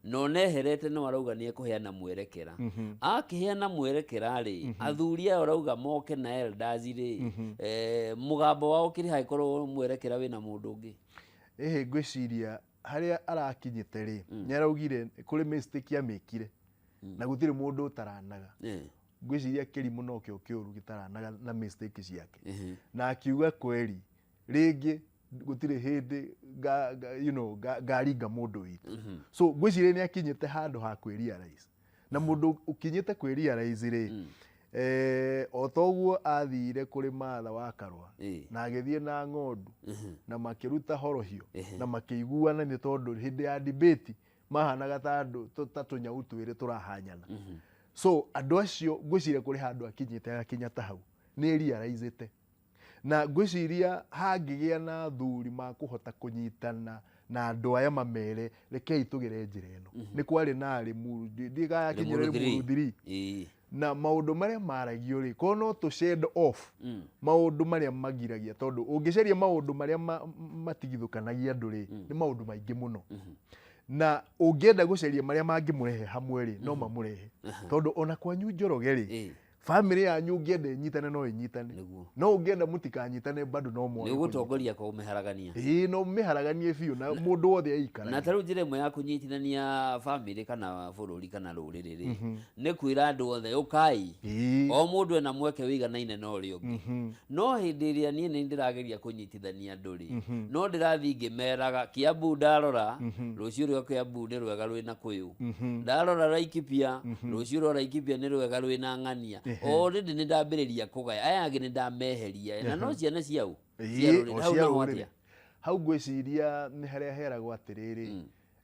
no neherete, no arauga nĩ ekũheana mwerekera. Akĩheana mwerekera rĩ, athuri aya ũrauga moke na elders rĩ, mũgambo wao ũkĩrĩ hangĩkorwo mwerekera wĩna mũndũ ũngĩ? Ĩhĩ, ngwĩciria harĩa arakinyĩte rĩ, nĩ araugire kũrĩ mistake amĩkire, na gũtirĩ mũndũ ũtaranaga. Ngwĩciria kĩrimũ nokĩo kĩũru gĩtaranaga na mistake ciake, na akiuga kweri rĩngĩ gũtirĩ hĩndĩ nga, nga, you know, nga, ngaringa mũndũ witũ. So ngwĩciria nĩ akinyĩte handũ ha kwĩ-realize, na mũndũ ũkinyĩte kwĩ-realize rĩ, o toguo athire kũrĩ Martha wa Karũa na agĩthiĩ na ng'ondu na makĩruta horohio na makĩiguana, nĩ tondũ hĩndĩ ya debate mahanaga ta andũ ta tũnyau twĩrĩ tũrahanyana. So andũ acio ngwĩciria kũrĩ handũ akinyĩte, agakinya ta hau nĩ realizĩte, na ngwĩciria hangĩgĩa na athuri makũhota kũnyitana na andũ aya mamere, rekei tũgere njĩra ĩno. Nĩ kwarĩ na Limuru, ndigayakinyĩre. Limuru. Limuru 3. Na maũndũ marĩa maragio rĩ, korwo no tũ shed off maũndũ marĩa magiragia, tondũ ũngĩcaria maũndũ marĩa matigithũkanagia andũ rĩ, nĩ maũndũ maingĩ mũno, na ũngĩenda gũcaria marĩa mangĩmũrehe hamwe rĩ, no mamũrehe, tondũ ona kwanyu Njoroge rĩ, bamĩrĩ yanyu ũngĩenda ĩnyitane no ĩnyitane, no ũngĩenda mũtikanyitane bado no Nĩ mwage. ũgũtongoria kũmĩharagania. Ĩĩ, no mĩharaganie biũ na mũndũ wothe Na aikaragie. ta rĩu njĩra ĩmwe ya kũnyitithania bamĩrĩ kana bũrũri kana rũrĩrĩ rĩ, nĩ kwĩra andũ othe ũkai, o mũndũ ena mweke wĩiganaine na ũrĩa ũngĩ. No hĩndĩ ĩrĩa niĩ nĩ ndĩrageria kũnyitithania andũ rĩ, no ndĩrathiĩ ngĩmeraga Kiambu, ndarora rũciũ rwa Kiambu nĩ rwega rwĩna kũyũ, ndarora Laikipia rũciũ rwa Laikipia nĩ rwega rwĩna ng'ania. Already nĩ ndambĩrĩria kũgaya aya angĩ, nĩ ndameheria, na no ciana ciao cia rũrĩrĩ. O Hau cia naho rũrĩrĩ. atĩa? Hau ngwĩciria nĩ harĩa heragwo atĩrĩrĩ,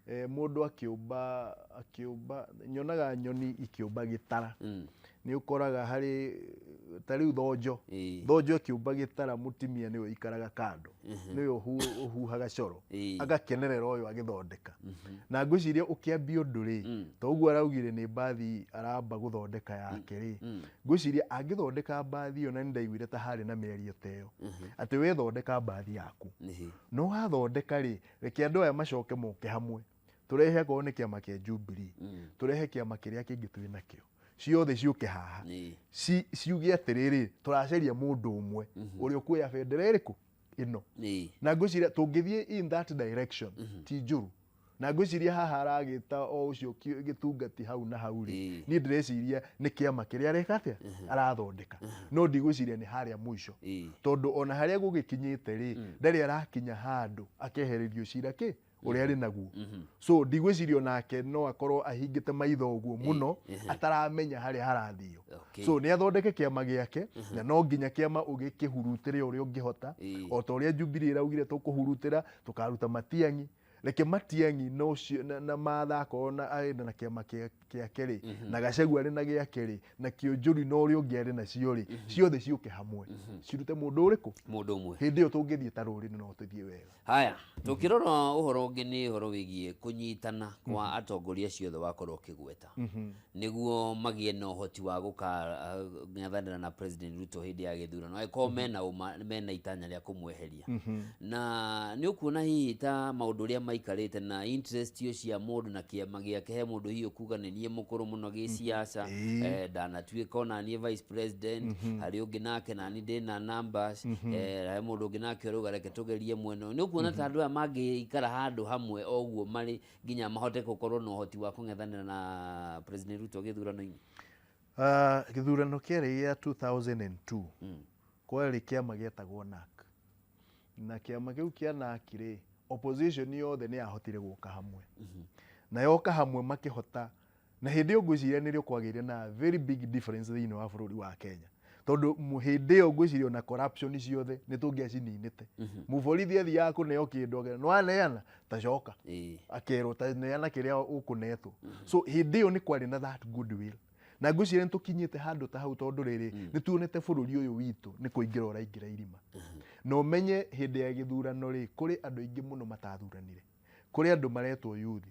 mũndũ akĩũmba, nyonaga nyoni ikĩũmba gĩtara, nĩ ũkoraga harĩ ta rĩu thonjo, thonjo ĩkĩũmba gĩtara, mũtumia nĩwe ũikaraga kando, nĩwe ũhuhaga coro, agakenerera ũyũ agĩthondeka. Na ngwĩciria ũkĩambia ũndũ rĩ, ta ũguo araugire nĩ mbathi aramba gũthondeka yake rĩ, ngwĩciria angĩthondeka mbathi ĩyo, na nĩ ndaiguire ta harĩ na mĩario ta ĩyo atĩ we thondeka mbathi yaku, no wathondeka rĩ, reke andũ aya macoke moke hamwe, tũrehe akorwo nĩ kĩama kĩa Jubilee, tũrehe kĩama kĩrĩa kĩngĩ twĩ nakĩo, ciothe ciũke haha, ciuge atĩrĩrĩ, tũracaria mũndũ ũmwe ũrĩa ũkuoya bendera ĩrĩkũ ĩno. Na ngwĩciria tũngĩthiĩ in that direction ti njũru. Na ngwĩciria haha aragĩta o ũcio gĩtungati hau na hau rĩ, niĩ ndĩreciria nĩ kĩama kĩrĩa areka atĩa, arathondeka, no ndigwĩciria nĩ harĩa mũico, tondũ ona harĩa gũgĩkinyĩte rĩ, ndarĩ arakinya handũ akehererio cira kĩ ũrĩa arĩ naguo. So ndigwĩciria onake no akorwo ahingĩte maitho ũguo mũno ataramenya harĩa harathio. So nĩ athondeke kĩama gĩake, na no nginya kĩama ũgĩkĩhurutĩre ũrĩa ũngĩhota, o ta ũrĩa Jubilee ĩraugire tũkũhurutĩra, tũkaruta Matiang'i. Reke Matiang'i na ũcio na Martha akorwo na arĩ na kĩama gĩake rĩ, na Gachagua arĩ na gĩake rĩ, na Kĩũnjũri na ũrĩa ũngĩ arĩ nacio rĩ, ciothe ciũke hamwe cirute mũndũ ũrĩkũ? Mũndũ ũmwe. Hĩndĩ ĩyo tũngĩthiĩ ta rũrĩrĩ no tũthiĩ wega. Haya, tũkĩrora ũhoro ũngĩ nĩ ũhoro wĩgiĩ kũnyitana kwa atongoria acio othe wakorwo ũkĩgweta, nĩguo magĩe na ũhoti wa gũkang'ethanĩra na President Ruto hĩndĩ ya gĩthurano, angĩkorwo mena ũma mena itanya rĩa kũmweheria. Na nĩ ũkuona hihi ta maũndũ ũrĩa maikarĩte na interest icio cia mũndũ na kĩama gĩake, he mũndũ hihi ũkuga nĩ niĩ mũkũrũ mũno gĩsiasa, ndanatuĩka ona niĩ vice president, harĩ ũngĩ nake nani ndĩna numbers, he mũndũ ũngĩ nake ũrauga reke tũgerie mwena ũyũ. Nĩ ũkuona ta andũ aya mangĩikara handũ hamwe o ũguo marĩ nginya mahote gũkorwo na ũhoti wa kũng'ethanĩra na President Ruto gĩthurano-inĩ? Gĩthurano kĩarĩ gĩa 2002, kwarĩ kĩama gĩetagwo NARC, na kĩama kĩu kĩa NARC rĩ, opposition yothe nĩ yahotire gũka hamwe, na yoka hamwe makĩhota, na hĩndĩ ĩyo ngwĩciria nĩrĩo kwagĩire na very big difference thĩinĩ wa bũrũri wa Kenya, tondũ hĩndĩ ĩyo ngwĩciria ona corruption ciothe nĩ tũngĩacininĩte. Mũborithi athiaga kũneo kĩndũ akera nĩwaneana ta coka, akerwo ta neana kĩrĩa ũkũnetwo. So hĩndĩ ĩyo nĩ kwarĩ na that goodwill, na ngwĩciria nĩ tũkinyĩte handũ ta hau, tondũ rĩrĩ nĩ tuonete bũrũri ũyũ witũ nĩ kũingĩra ũraingĩra irima. Na ũmenye hĩndĩ ya gĩthurano rĩ, kũrĩ andũ aingĩ mũno matathuranire, kũrĩ andũ maretwo youth,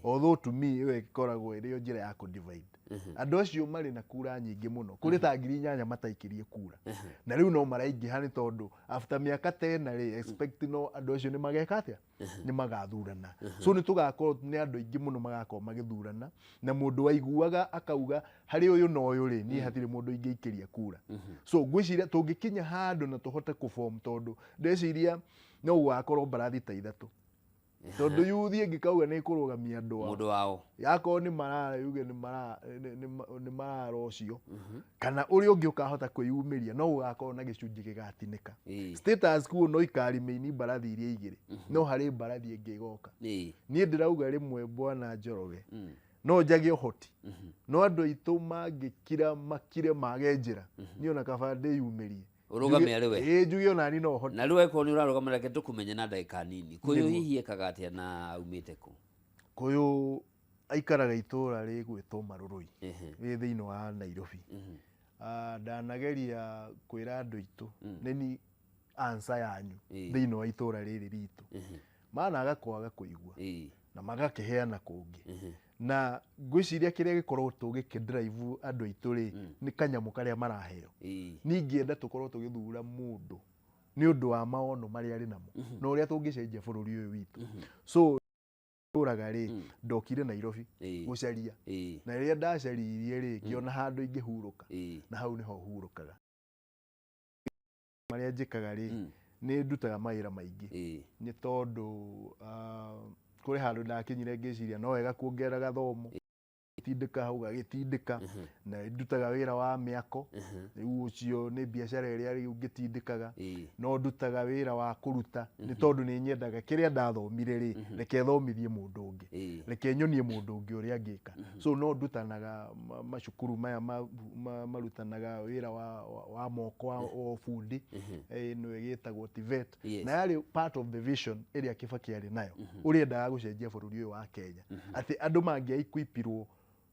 although to me ĩyo ĩkoragwo ĩrĩ o njĩra ya kũ-divide. Andũ acio marĩ na kura nyingĩ mũno, kũrĩ ta 8,000 mataikĩrie kura, na rĩu no maraingĩha, nĩ tondũ after mĩaka ta ĩna rĩ, expect no andũ acio nĩ mageka atĩa? Nĩ magathurana. So nĩ tũgakorwo nĩ andũ aingĩ mũno magakorwo magĩthurana, na mũndũ waiguaga akauga harĩ ũyũ na ũyũ rĩ, niĩ hatirĩ mũndũ ingĩikĩria kura. So ngwĩciria tũngĩkinya handũ na tũhote kũform, tondũ ndeciria no gũgakorwo mbarathi ta ithatũ, tondũ yuthi ĩngĩkauga nĩ ĩkũrũgamia andũ ao, mũndũ wao, yakorwo nĩ marara yuge nĩ marara ũcio, kana ũrĩa ũngĩ ũkahota kwĩyumĩria, no gũgakorwo na gĩcunjĩ gĩgatinĩka. Status quo no ikaremain mbarathi iria igĩrĩ, no harĩ mbarathi ĩngĩ ĩgoka. Niĩ ndĩrauga rĩmwe, bwana Njoroge, no njage ũhoti, no andũ aitũ mangĩkira makire mage njĩra, niĩ ona kaba ndĩyumĩrie. Ũrũgame arĩ we. Ĩĩ, njuge ona niĩ no hote. Na rĩu angĩkorwo nĩ ũrarũgama, reke tũkũmenye na ndagĩka nini. Kũyũ hihi ekaga atĩa na aumĩte kũ? Kũyũ aikaraga itũra rĩgwĩtwo Marũrũi, rĩ thĩinĩ wa Nairobi. Ndanageria kwĩra andũ aitũ nĩ ni answer yanyu thĩinĩ wa itũra rĩrĩ ritũ, managa kwaga kũigua na magakĩheana kũngĩ, na ngwĩciria kĩrĩa gĩkoragwo tũgĩkĩdrive andũ aitũ rĩ, nĩ kanyamũ karĩa maraheo. Niĩ ingĩenda tũkorwo tũgĩthura mũndũ nĩ ũndũ wa maono marĩa arĩ namo na ũrĩa tũngĩcenjia bũrũri ũyũ witũ. So ũraga rĩ, ndokire Nairobi gũcaria, na rĩrĩa ndacaririe rĩ, ngĩona handũ ingĩhurũka, na hau nĩho hurũkaga. Marĩa njĩkaga rĩ, nĩ ndutaga mawĩra maingĩ, nĩ tondũ kũrĩ handũ ndakinyire ngĩciria no wega kuongerera gathomo, tindĩka hau gagĩtindĩka, na ndutaga wĩra wa mĩako, rĩu ũcio nĩ biacara ĩrĩa rĩu ngĩtindĩkaga. No ndutaga wĩra wa kũruta, nĩ tondũ nĩ nyendaga kĩrĩa ndathomire rĩ, reke thomithie mũndũ ũngĩ, reke nyonie mũndũ ũngĩ ũrĩa angĩka. So no ndutanaga macukuru maya marutanaga wĩra wa moko wa ũbundi, ĩno ĩgĩtagwo TVET, na yarĩ part of the vision ĩrĩa Kibaki arĩ nayo, ũrĩa endaga gũcenjia bũrũri ũyũ wa Kenya, atĩ andũ mangĩa-equipirwo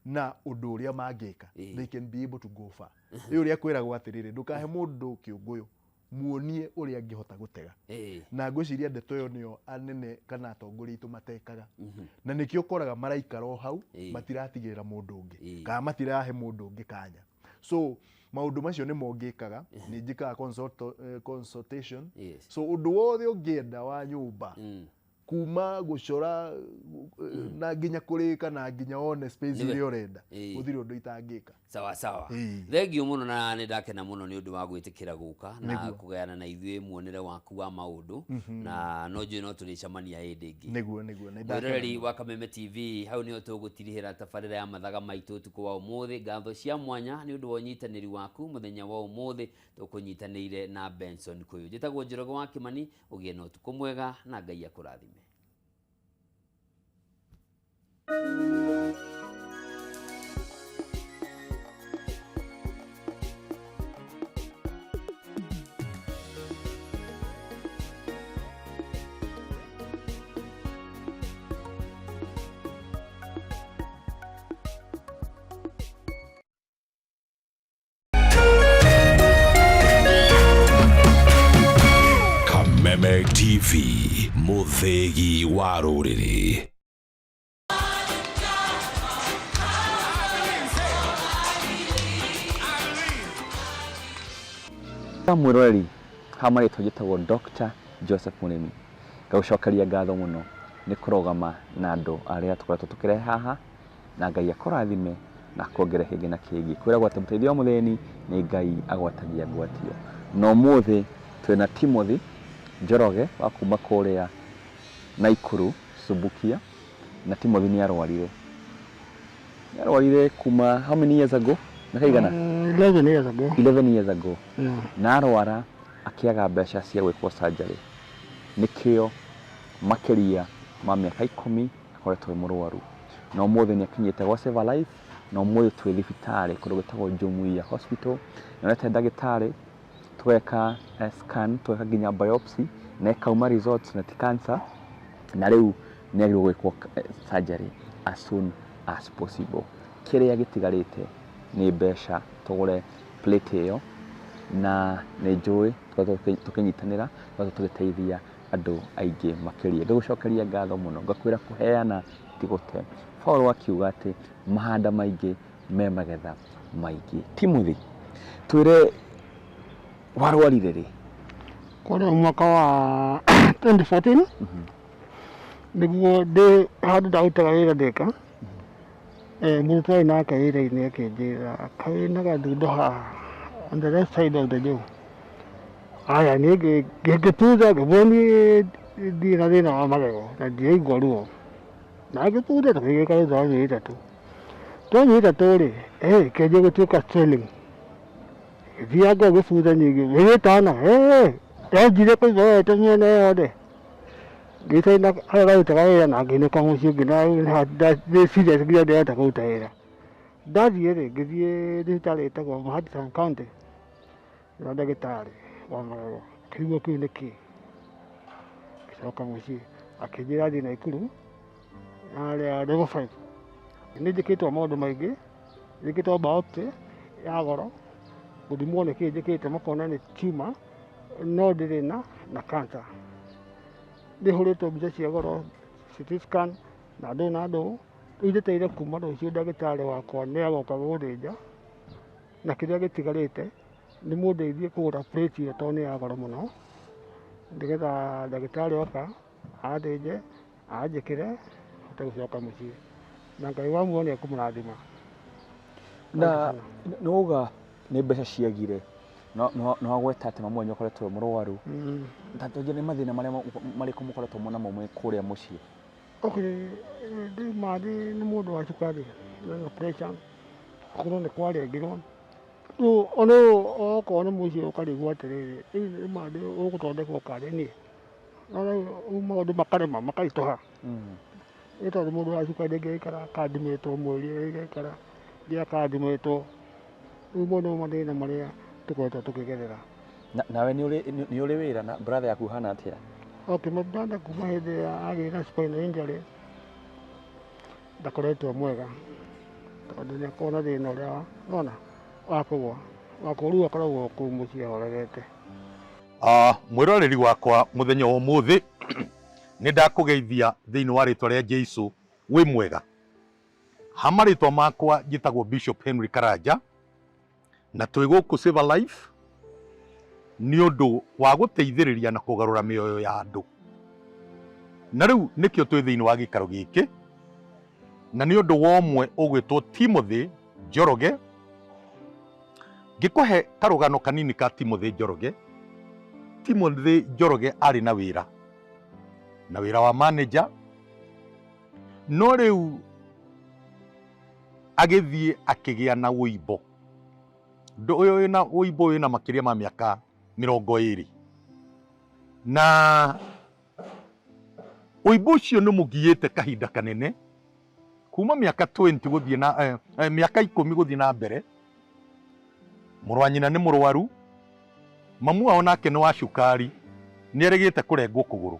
na ũndũ ũrĩa mangĩka, they can be able to go far. Ĩ ũrĩa kwĩragwo atĩrĩrĩ, ndũkahe mũndũ kĩũngũyũ, muonie ũrĩa angĩhota gũtega. Na ngwĩciria ndeto ĩyo nĩyo anene kana atongoria aitũ matekaga, na nĩkĩo ũkoraga maraikara o hau, matiratigĩrĩra mũndũ ũngĩ kana matirahe mũndũ ũngĩ kanya. So maũndũ macio nĩmo ngĩkaga. Nĩ njĩkaga consultation. So ũndũ wothe ũngĩenda wa nyũmba, kuma gũcora na nginya kũrĩka na nginya one space ĩrĩa ũrenda, gũtirĩ ũndũ itangĩka. Sawa sawa. Thengiũ mũno, na nĩ ndakena mũno nĩ ũndũ wa gwĩtĩkĩra gũka na kũgayana na ithuĩ muonere waku wa maũndũ, na no njũĩ no tũrĩcemania hĩndĩ ĩngĩ. Nĩguo, nĩ ndakena Mwĩroreri mũno. wa Kameme TV, hau nĩho tũgũtirihĩra tabarĩra ya mathaga maitũ ũtukũ wa ũmũthĩ. Ngatho cia mwanya nĩ ũndũ wa ũnyitanĩri waku mũthenya wa ũmũthĩ, tũkũnyitanĩire na Benson Kũyũ. Njĩtagwo Njoroge wa Kĩmani. Ũgĩe na ũtukũ mwega na Ngai akũrathime. DSTV mũthĩgi wa rũrĩrĩ. Mwĩroreri ha marĩtwa njĩtagwo Dr. Joseph Mũrĩmi, ngagũcokeria ngatho mũno nĩ kũrũgama na andũ arĩa tũkoretwo tũkĩrehe haha, na Ngai akũrathime na akuongerere kĩngĩ na kĩngĩ. Kwĩragwo atĩ mũteithia wa mũthĩni nĩ Ngai agwatagia ngwatio. Na ũmũthĩ twĩna Timothy Njoroge wa kuma kũrĩa Naikuru, Subukia, na Timothy nĩ arwarire. Nĩ arwarire kuma how many years ago? Mĩaka igana? 11 years ago. 11 years ago. Yeah. Na arwara akĩaga mbeca cia gwĩkwo surgery. Nĩkĩo makĩria ma mĩaka ikũmi akoretwo e mũrwaru. Na ũmũthĩ nĩ akinyĩte gwa Save a Life, na ũmũthĩ twĩ thibitarĩ kũndũ gwĩtagwo Jumuiya Hospital. Nĩonete ndagĩtarĩ, tũgeka scan, tũgeka nginya biopsy, na ĩkauma results na ti cancer, na rĩu nĩ agĩrĩirwo gwĩkwo surgery as soon as possible. Kĩrĩa gĩtigarĩte nĩ mbeca tũgũre plate ĩyo, na nĩ njũĩ tũkoretwo tũkĩnyitanĩra, tũkoretwo tũgĩteithia andũ aingĩ makĩria. Ngagũcokeria ngatho mũno, ngakwĩra kũheana ti gũte. Paul akiuga atĩ mahanda maingĩ me magetha maingĩ. Timothy, twĩre warwarire rĩ? Kũrĩa mwaka wa 2014 nĩguo ndĩ handũ ndarutaga wĩra ndĩka, mũndũ twarĩ nake wĩra-inĩ akĩnjĩra kaĩ na gathundo haha on the left side of the jaw. Aya niĩ ngĩtuza, ngĩmwĩra niĩ ndirĩ na thĩna wa magego na ndiraigua ruo. Na ngĩtuza tũkĩgĩka thutha wa mĩeri ĩtatũ. Twa mĩeri ĩtatũ rĩ, ĩkĩanjia gũtuĩka swelling. Gĩthianga gĩbutha nyingĩ, mĩeri ĩtano, yanjire kũigua yoete mĩena yothe. Ngĩcaina harĩa ndarutaga wĩra na ngĩinũka mũciĩ ngĩona serious nginya ndĩrahota kũruta wĩra. Ndathiĩ rĩ, ngĩthiĩ thibitarĩ ĩtagwo Bahati Sub County na ndagĩtarĩ wa magego, akĩigua kĩu nĩ kĩĩ. Ngĩcoka mũciĩ akĩnjĩra thiĩ Naikuru harĩa level 5. Nĩ njĩkĩtwo maũndũ maingĩ, njĩkĩtwo biopsy ya goro, gũthimwo nĩ kĩĩ njĩkĩte makona nĩ tumor, no ndĩrĩ na cancer. Nĩ hũrĩtwo mbica cia goro, CT scan na ndũ na ndũ. Rĩu njetereire kuma rũciũ ndagĩtarĩ wakwa nĩ agoka gũthĩnja, na kĩrĩa gĩtigarĩte nĩ mũndeithie kũgũra plate ĩyo tondũ nĩ ya goro mũno, nĩgetha ndagĩtarĩ oka athĩnje anjĩkĩre hote gũcoka mũciĩ, na Ngai wa muoyo nĩ ekũmũrathima. Na nĩ wauga nĩ mbeca ciagire, nĩ wagweta atĩ mamu wanyu akoretwo e mũrwaru. Ta tũnjĩre nĩ mathĩna marĩa marĩkũ mũkoretwo namo mwĩ kũrĩa mũciĩ? Okay, rĩu mathĩ nĩ mũndũ wa cukari na pressure, akorwo nĩ kwarengirwo. Rĩu ona okorwo nĩ mũciĩ ũkarigwo atĩrĩrĩ, rĩu mathĩ ũgũthondekwo karĩ niĩ? No rĩu maũndũ makarema makaritũha. Nĩ tondũ mũndũ wa cukari ndangĩikara akathimĩtwo mweri, ĩgaikara nginya akathimĩtwo. Rĩu mau nĩmo mathĩna marĩa tũkoretwo tũkĩgerera. Nawe nĩ ũrĩ wĩra na brother yaku hana atĩa? Okay, my brother kuma hĩndĩ ĩrĩa agĩire na spinal injury ndakoretwo mwega, tondũ nĩ akoragwo na thĩna ũrĩa wona wa kũgwa, wa kũgwa, rĩu akoragwo kũu mũciĩ ahorerete. Mwĩroreri wakwa mũthenya wa ũmũthĩ nĩ ndakũgeithia thĩinĩ wa rĩtwa rĩa Jesu, wĩ mwega. Ha marĩtwa makwa njĩtagwo Bishop Henry Karanja, na twĩ gũkũ Save a Life nĩ ũndũ wa gũteithĩrĩria na kũgarũra mĩoyo ya andũ. Na rĩu nĩkĩo twĩ thĩinĩ wa gĩikaro gĩkĩ, na nĩ ũndũ wa ũmwe ũgwĩtwo Timothy Njoroge. Ngĩkũhe karũgano kanini ka Timothy Njoroge. Timothy Njoroge arĩ na wĩra, na wĩra wa manager, no rĩu agĩthiĩ akĩgĩa na ũimbo. Ũndũ ũyũ wĩna ũimbo wĩna makĩria ma mĩaka 20, na ũimbo ũcio nĩ mũgiĩte kahinda kanene kuma mĩaka 20 gũthiĩ na mĩaka 10 gũthiĩ na mbere. Mũrũ wa nyina nĩ mũrwaru, mamu wao nake nĩ wa cukari, nĩ erĩgĩte kũrengwo kũgũrũ.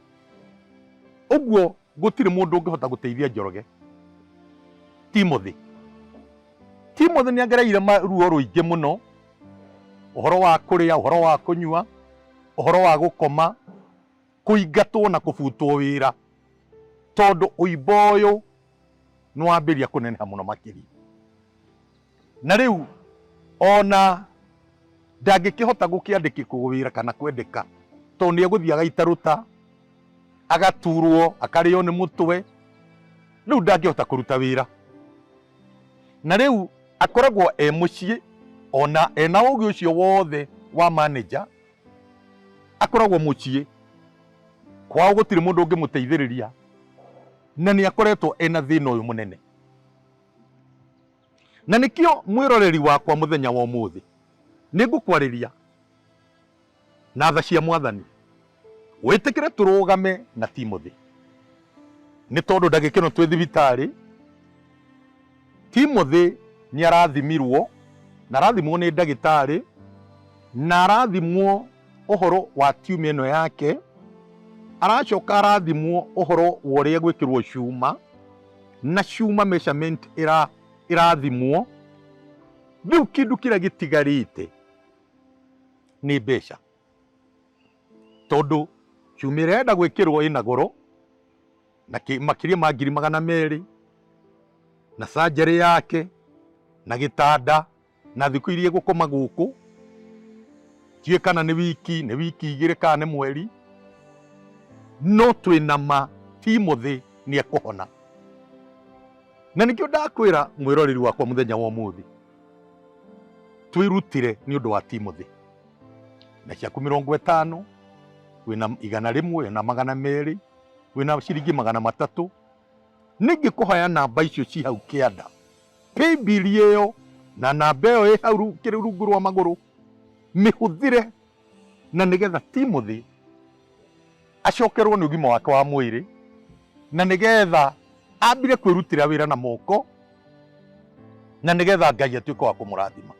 Ũguo gũtirĩ mũndũ ũngĩhota gũteithia Njoroge. Timothy Timothy nĩ agereire ruo rũingĩ mũno, ũhoro wa kũrĩa, ũhoro wa kũnyua, ũhoro wa gũkoma. Kũingatwo na kũbutwo wĩra tondũ ũimbo ũyũ nĩ wambĩrĩria kũneneha mũno makĩria. Na rĩu ona ndangĩkĩhota gũkĩandĩkĩkwo wĩra kana kwendeka tondũ nĩ egũthiĩ agaitarũta, agaturwo, akarĩo nĩ mũtwe, rĩu ndangĩhota kũruta wĩra. Na rĩu akoragwo e mũciĩ ona ena ũgĩ ũcio wothe wa manager, akoragwo mũciĩ kwao gũtirĩ mũndũ ũngĩmũteithĩrĩria, na nĩ akoretwo ena thĩna ũyũ mũnene. Na nĩkĩo mwĩroreri wakwa mũthenya wa ũmũthĩ nĩ ngũkwarĩria na tha cia Mwathani, wĩtĩkĩre tũrũgame na Timothy, nĩ tondũ ndagĩka ĩno twĩ thibitarĩ. Timothy nĩ arathimirwo na arathimwo nĩ ndagĩtarĩ na arathimwo ũhoro wa tiuma ĩno yake, aracoka arathimwo ũhoro wa ũrĩa gwĩkĩrwo cuma na cuma measurement ĩrathimwo. Rĩu kĩndũ kĩrĩa gĩtigarĩte nĩ mbeca, tondũ cuma ĩrĩa ĩrenda gwĩkĩrwo ĩna goro na makĩria ma ngiri magana merĩ, na surgery yake na gĩtanda na thikũ iria ĩgũkoma gũkũ, ndiũĩ kana nĩ wiki, nĩ wiki igĩrĩ kana nĩ mweri, no twĩna ma Timothy nĩ ekũhona. Na nĩkĩo ndakwĩra mwĩroreri wakwa mũthenya wa ũmũthĩ, twĩrutĩre nĩ ũndũ wa Timothy. Na ciaku mĩrongo ĩtano, wĩna igana rĩmwe, wĩna magana merĩ, wĩna ciringi magana matatũ, nĩngĩkũhoya namba icio ci hau kĩanda, paybill ĩyo na namba ĩyo ĩ hau kĩrĩ rungu rwa magũrũ, mĩhũthĩre na nĩgetha Timothy acokerwo nĩ ũgima wake wa mwĩrĩ, na nĩgetha ambire kwĩrutĩra wĩra na moko, na nĩgetha Ngai atuĩke wa kũmũrathima.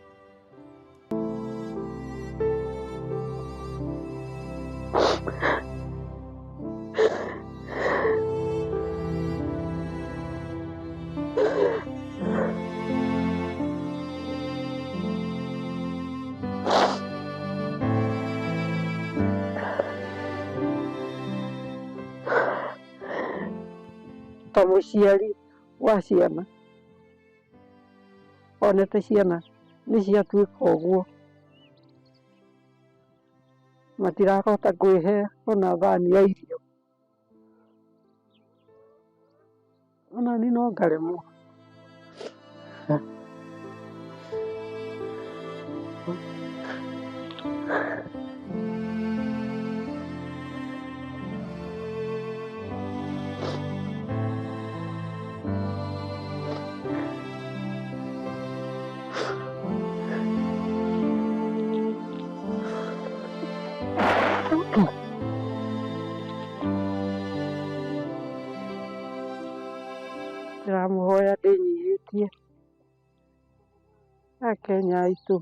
Ta mũciari wa ciana onete ciana nĩ ciatuĩka ũguo, matirahota kwĩhe ona thani ya irio, ona niĩ no ngaremwo. Ndĩramũhoya ndĩnyihĩtie Akenya aitũ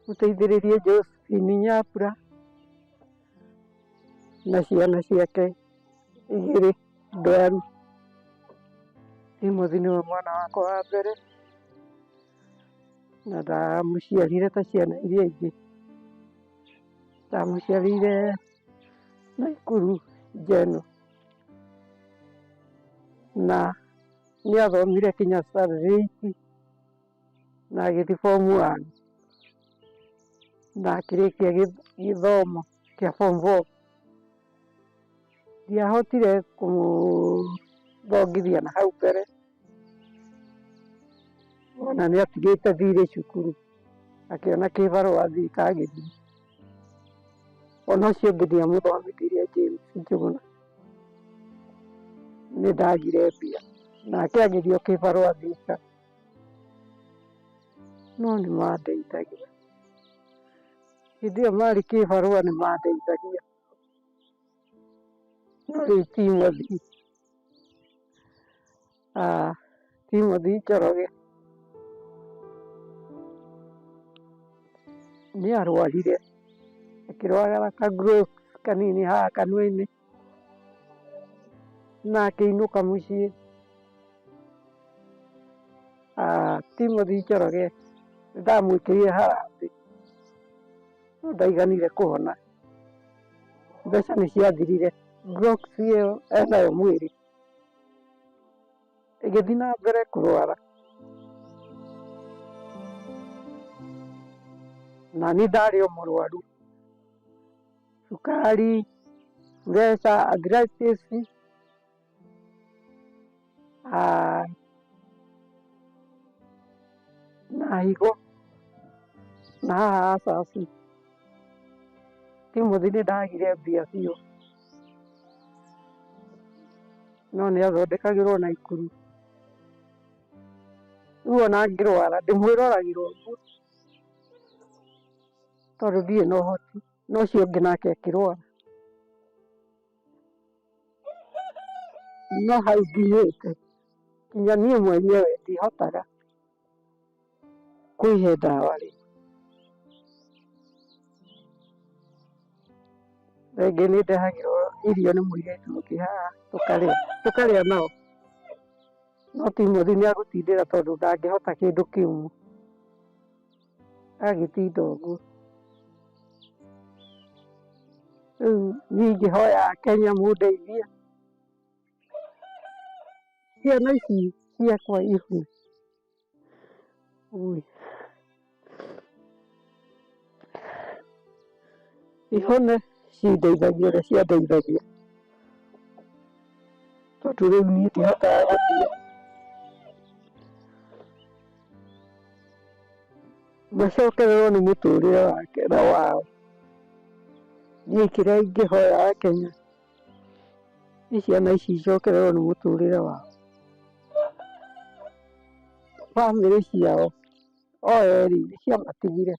mũteithĩrĩrie Josephine Nyambura na ciana ciake igĩrĩ ndwaru. Timothy nĩwe mwana wakwa wa mbere na ndamũciarire ta ciana iria ingĩ, ndamũciarĩire Naikuru General na nĩ athomire kinya standard eight na agĩthiĩ form one na akĩrĩkia gĩthomo kĩa form four. Ndiahotire kũmũthongithia na hau mbere ona nĩ atigĩte thirĩ cukuru akĩona kĩbarũa Thika agĩthiĩ. Ona ũcio ũngĩ ndiamũthomithirie James Njũgũna, nĩ ndagire mbia nake agĩthiĩ o kĩbarũa Thika, no nĩ mandeithagia. Hĩndĩ ĩyo marĩ kĩbarũa nĩ mandeithagia, no rĩu Timothy, Timothy Njoroge nĩ arwarire, akĩrwara ka growth kanini haha kanua-inĩ na akĩinũka mũciĩ. Timothy Njoroge nĩ ndamwĩkĩrire harambĩ no ndaiganire kũhona. Mbeca nĩ ciathirire, Glox ĩyo enayo mwĩrĩ ĩgĩthiĩ na mbere kũrwara. Na niĩ ndarĩ o mũrwaru, cukari, pressure, arthritis, ah, na higo na haha acaci. Timothy nĩ ndagire mbia biũ, no nĩ athondekagĩrwo Naikuru. Rĩu ona angĩrwara ndĩmwĩroragĩra ũguo tondũ ndirĩ na ũhoti, na ũcio ũngĩ nake akĩrwara. No hau nginyĩte nginya niĩ mwenyewe ndihotaga kwĩhe ndawa rĩ. Rĩngĩ nĩ ndehagĩrwo irio nĩ mũirĩtu ũngĩ haha tũkarĩa, tũkarĩa nao. No Timothy nĩ agũtindĩra tondũ ndangĩhota kĩndũ kĩũmũ. Agagĩtinda ũguo. Rĩu niĩ ingĩhoya Akenya mũndeithie, ciana ici ciakwa ihune. Ihone cindeithagie ũrĩa ciandeithagia, tondũ rĩu niĩ ndihotaga gũthiĩ. Macokererwo nĩ mũtũrĩre wake na wao. Niĩ kĩrĩa ingĩhoya Akenya nĩ ciana ici icokererwo nĩ mũtũrĩre wao. Bamĩrĩ ciao o erĩ nĩ ciamatigire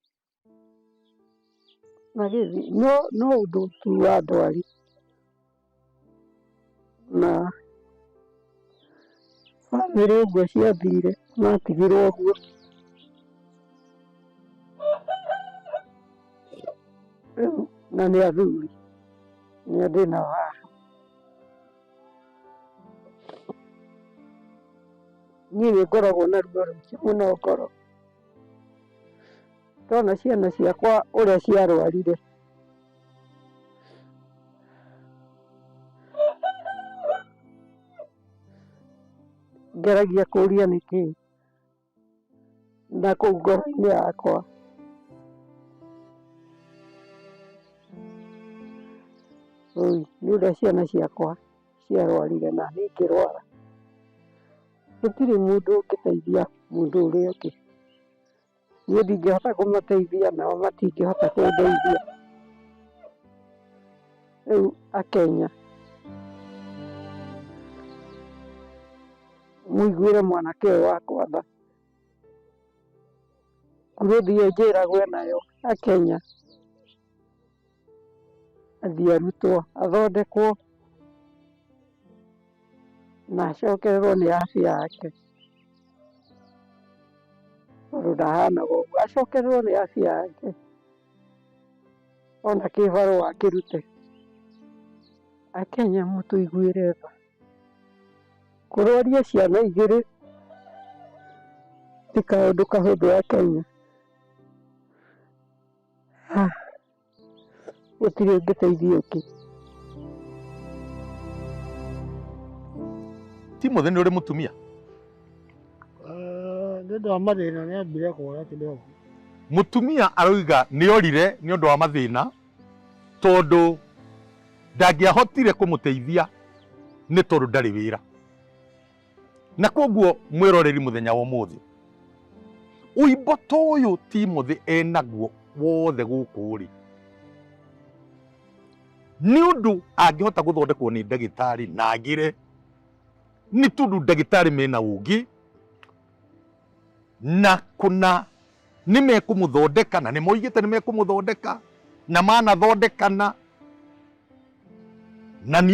magĩthiĩ, no ũndũ tu wa ndwari na bamĩrĩ ũguo ciathire matigirwo ũguo. Rĩu na nĩ athuri nĩo ndĩnao haha. Niĩ nĩ ngoragwo na ruo rũingĩ mũno ngoro, ndona ciana ciakwa ũrĩa ciarwarire. Ngeragia kũria nĩkĩ na kũu ngoro-inĩ yakwa. Ũi nĩ ũrĩa ciana ciakwa ciarwarire na niĩ ngĩrwara. Gũtirĩ mũndũ ũngĩteithia mũndũ ũrĩa ũngĩ. Niĩ ndingĩhota kũmateithia nao matingĩhota kũndeithia. Rĩu akenya mũiguĩre mwanake ũyũ wakwa tha. Ngũrũthi ĩyo njĩragwo enayo akenya, athiĩ arutwo, athondekwo na acokererwo nĩ afya yake. Tondũ ndahanaga ũguo, acokererwo nĩ afya yake ona kĩbarũa akĩrute. Akenya mũtũiguĩre tha. Kũrwaria ciana igĩrĩ ti kaũndũ kahũthũ Akenya. Gũtirĩ ũngĩteithia ũngĩ. Timothy nĩ ũrĩ mũtumia? Nĩ ũndũ wa mathĩna nĩ ambire kũra kidogo. Mũtumia aroiga nĩ orire nĩ ũndũ wa mathĩna tondũ ndangĩahotire kũmũteithia nĩ tondũ ndarĩ wĩra. Na koguo mwĩroreri mũthenya wa ũmũthĩ ũimbo ta ũyũ Timothy enaguo wothe gũkũ rĩ nĩ ũndũ angĩhota gũthondekwo nĩ ndagĩtarĩ na agĩre nĩ tondũ ndagĩtarĩ mena ũngĩ na kũna nĩ mekũmũthondeka na nĩ moigĩte nĩ mekũmũthondeka na manathondekana na niĩ.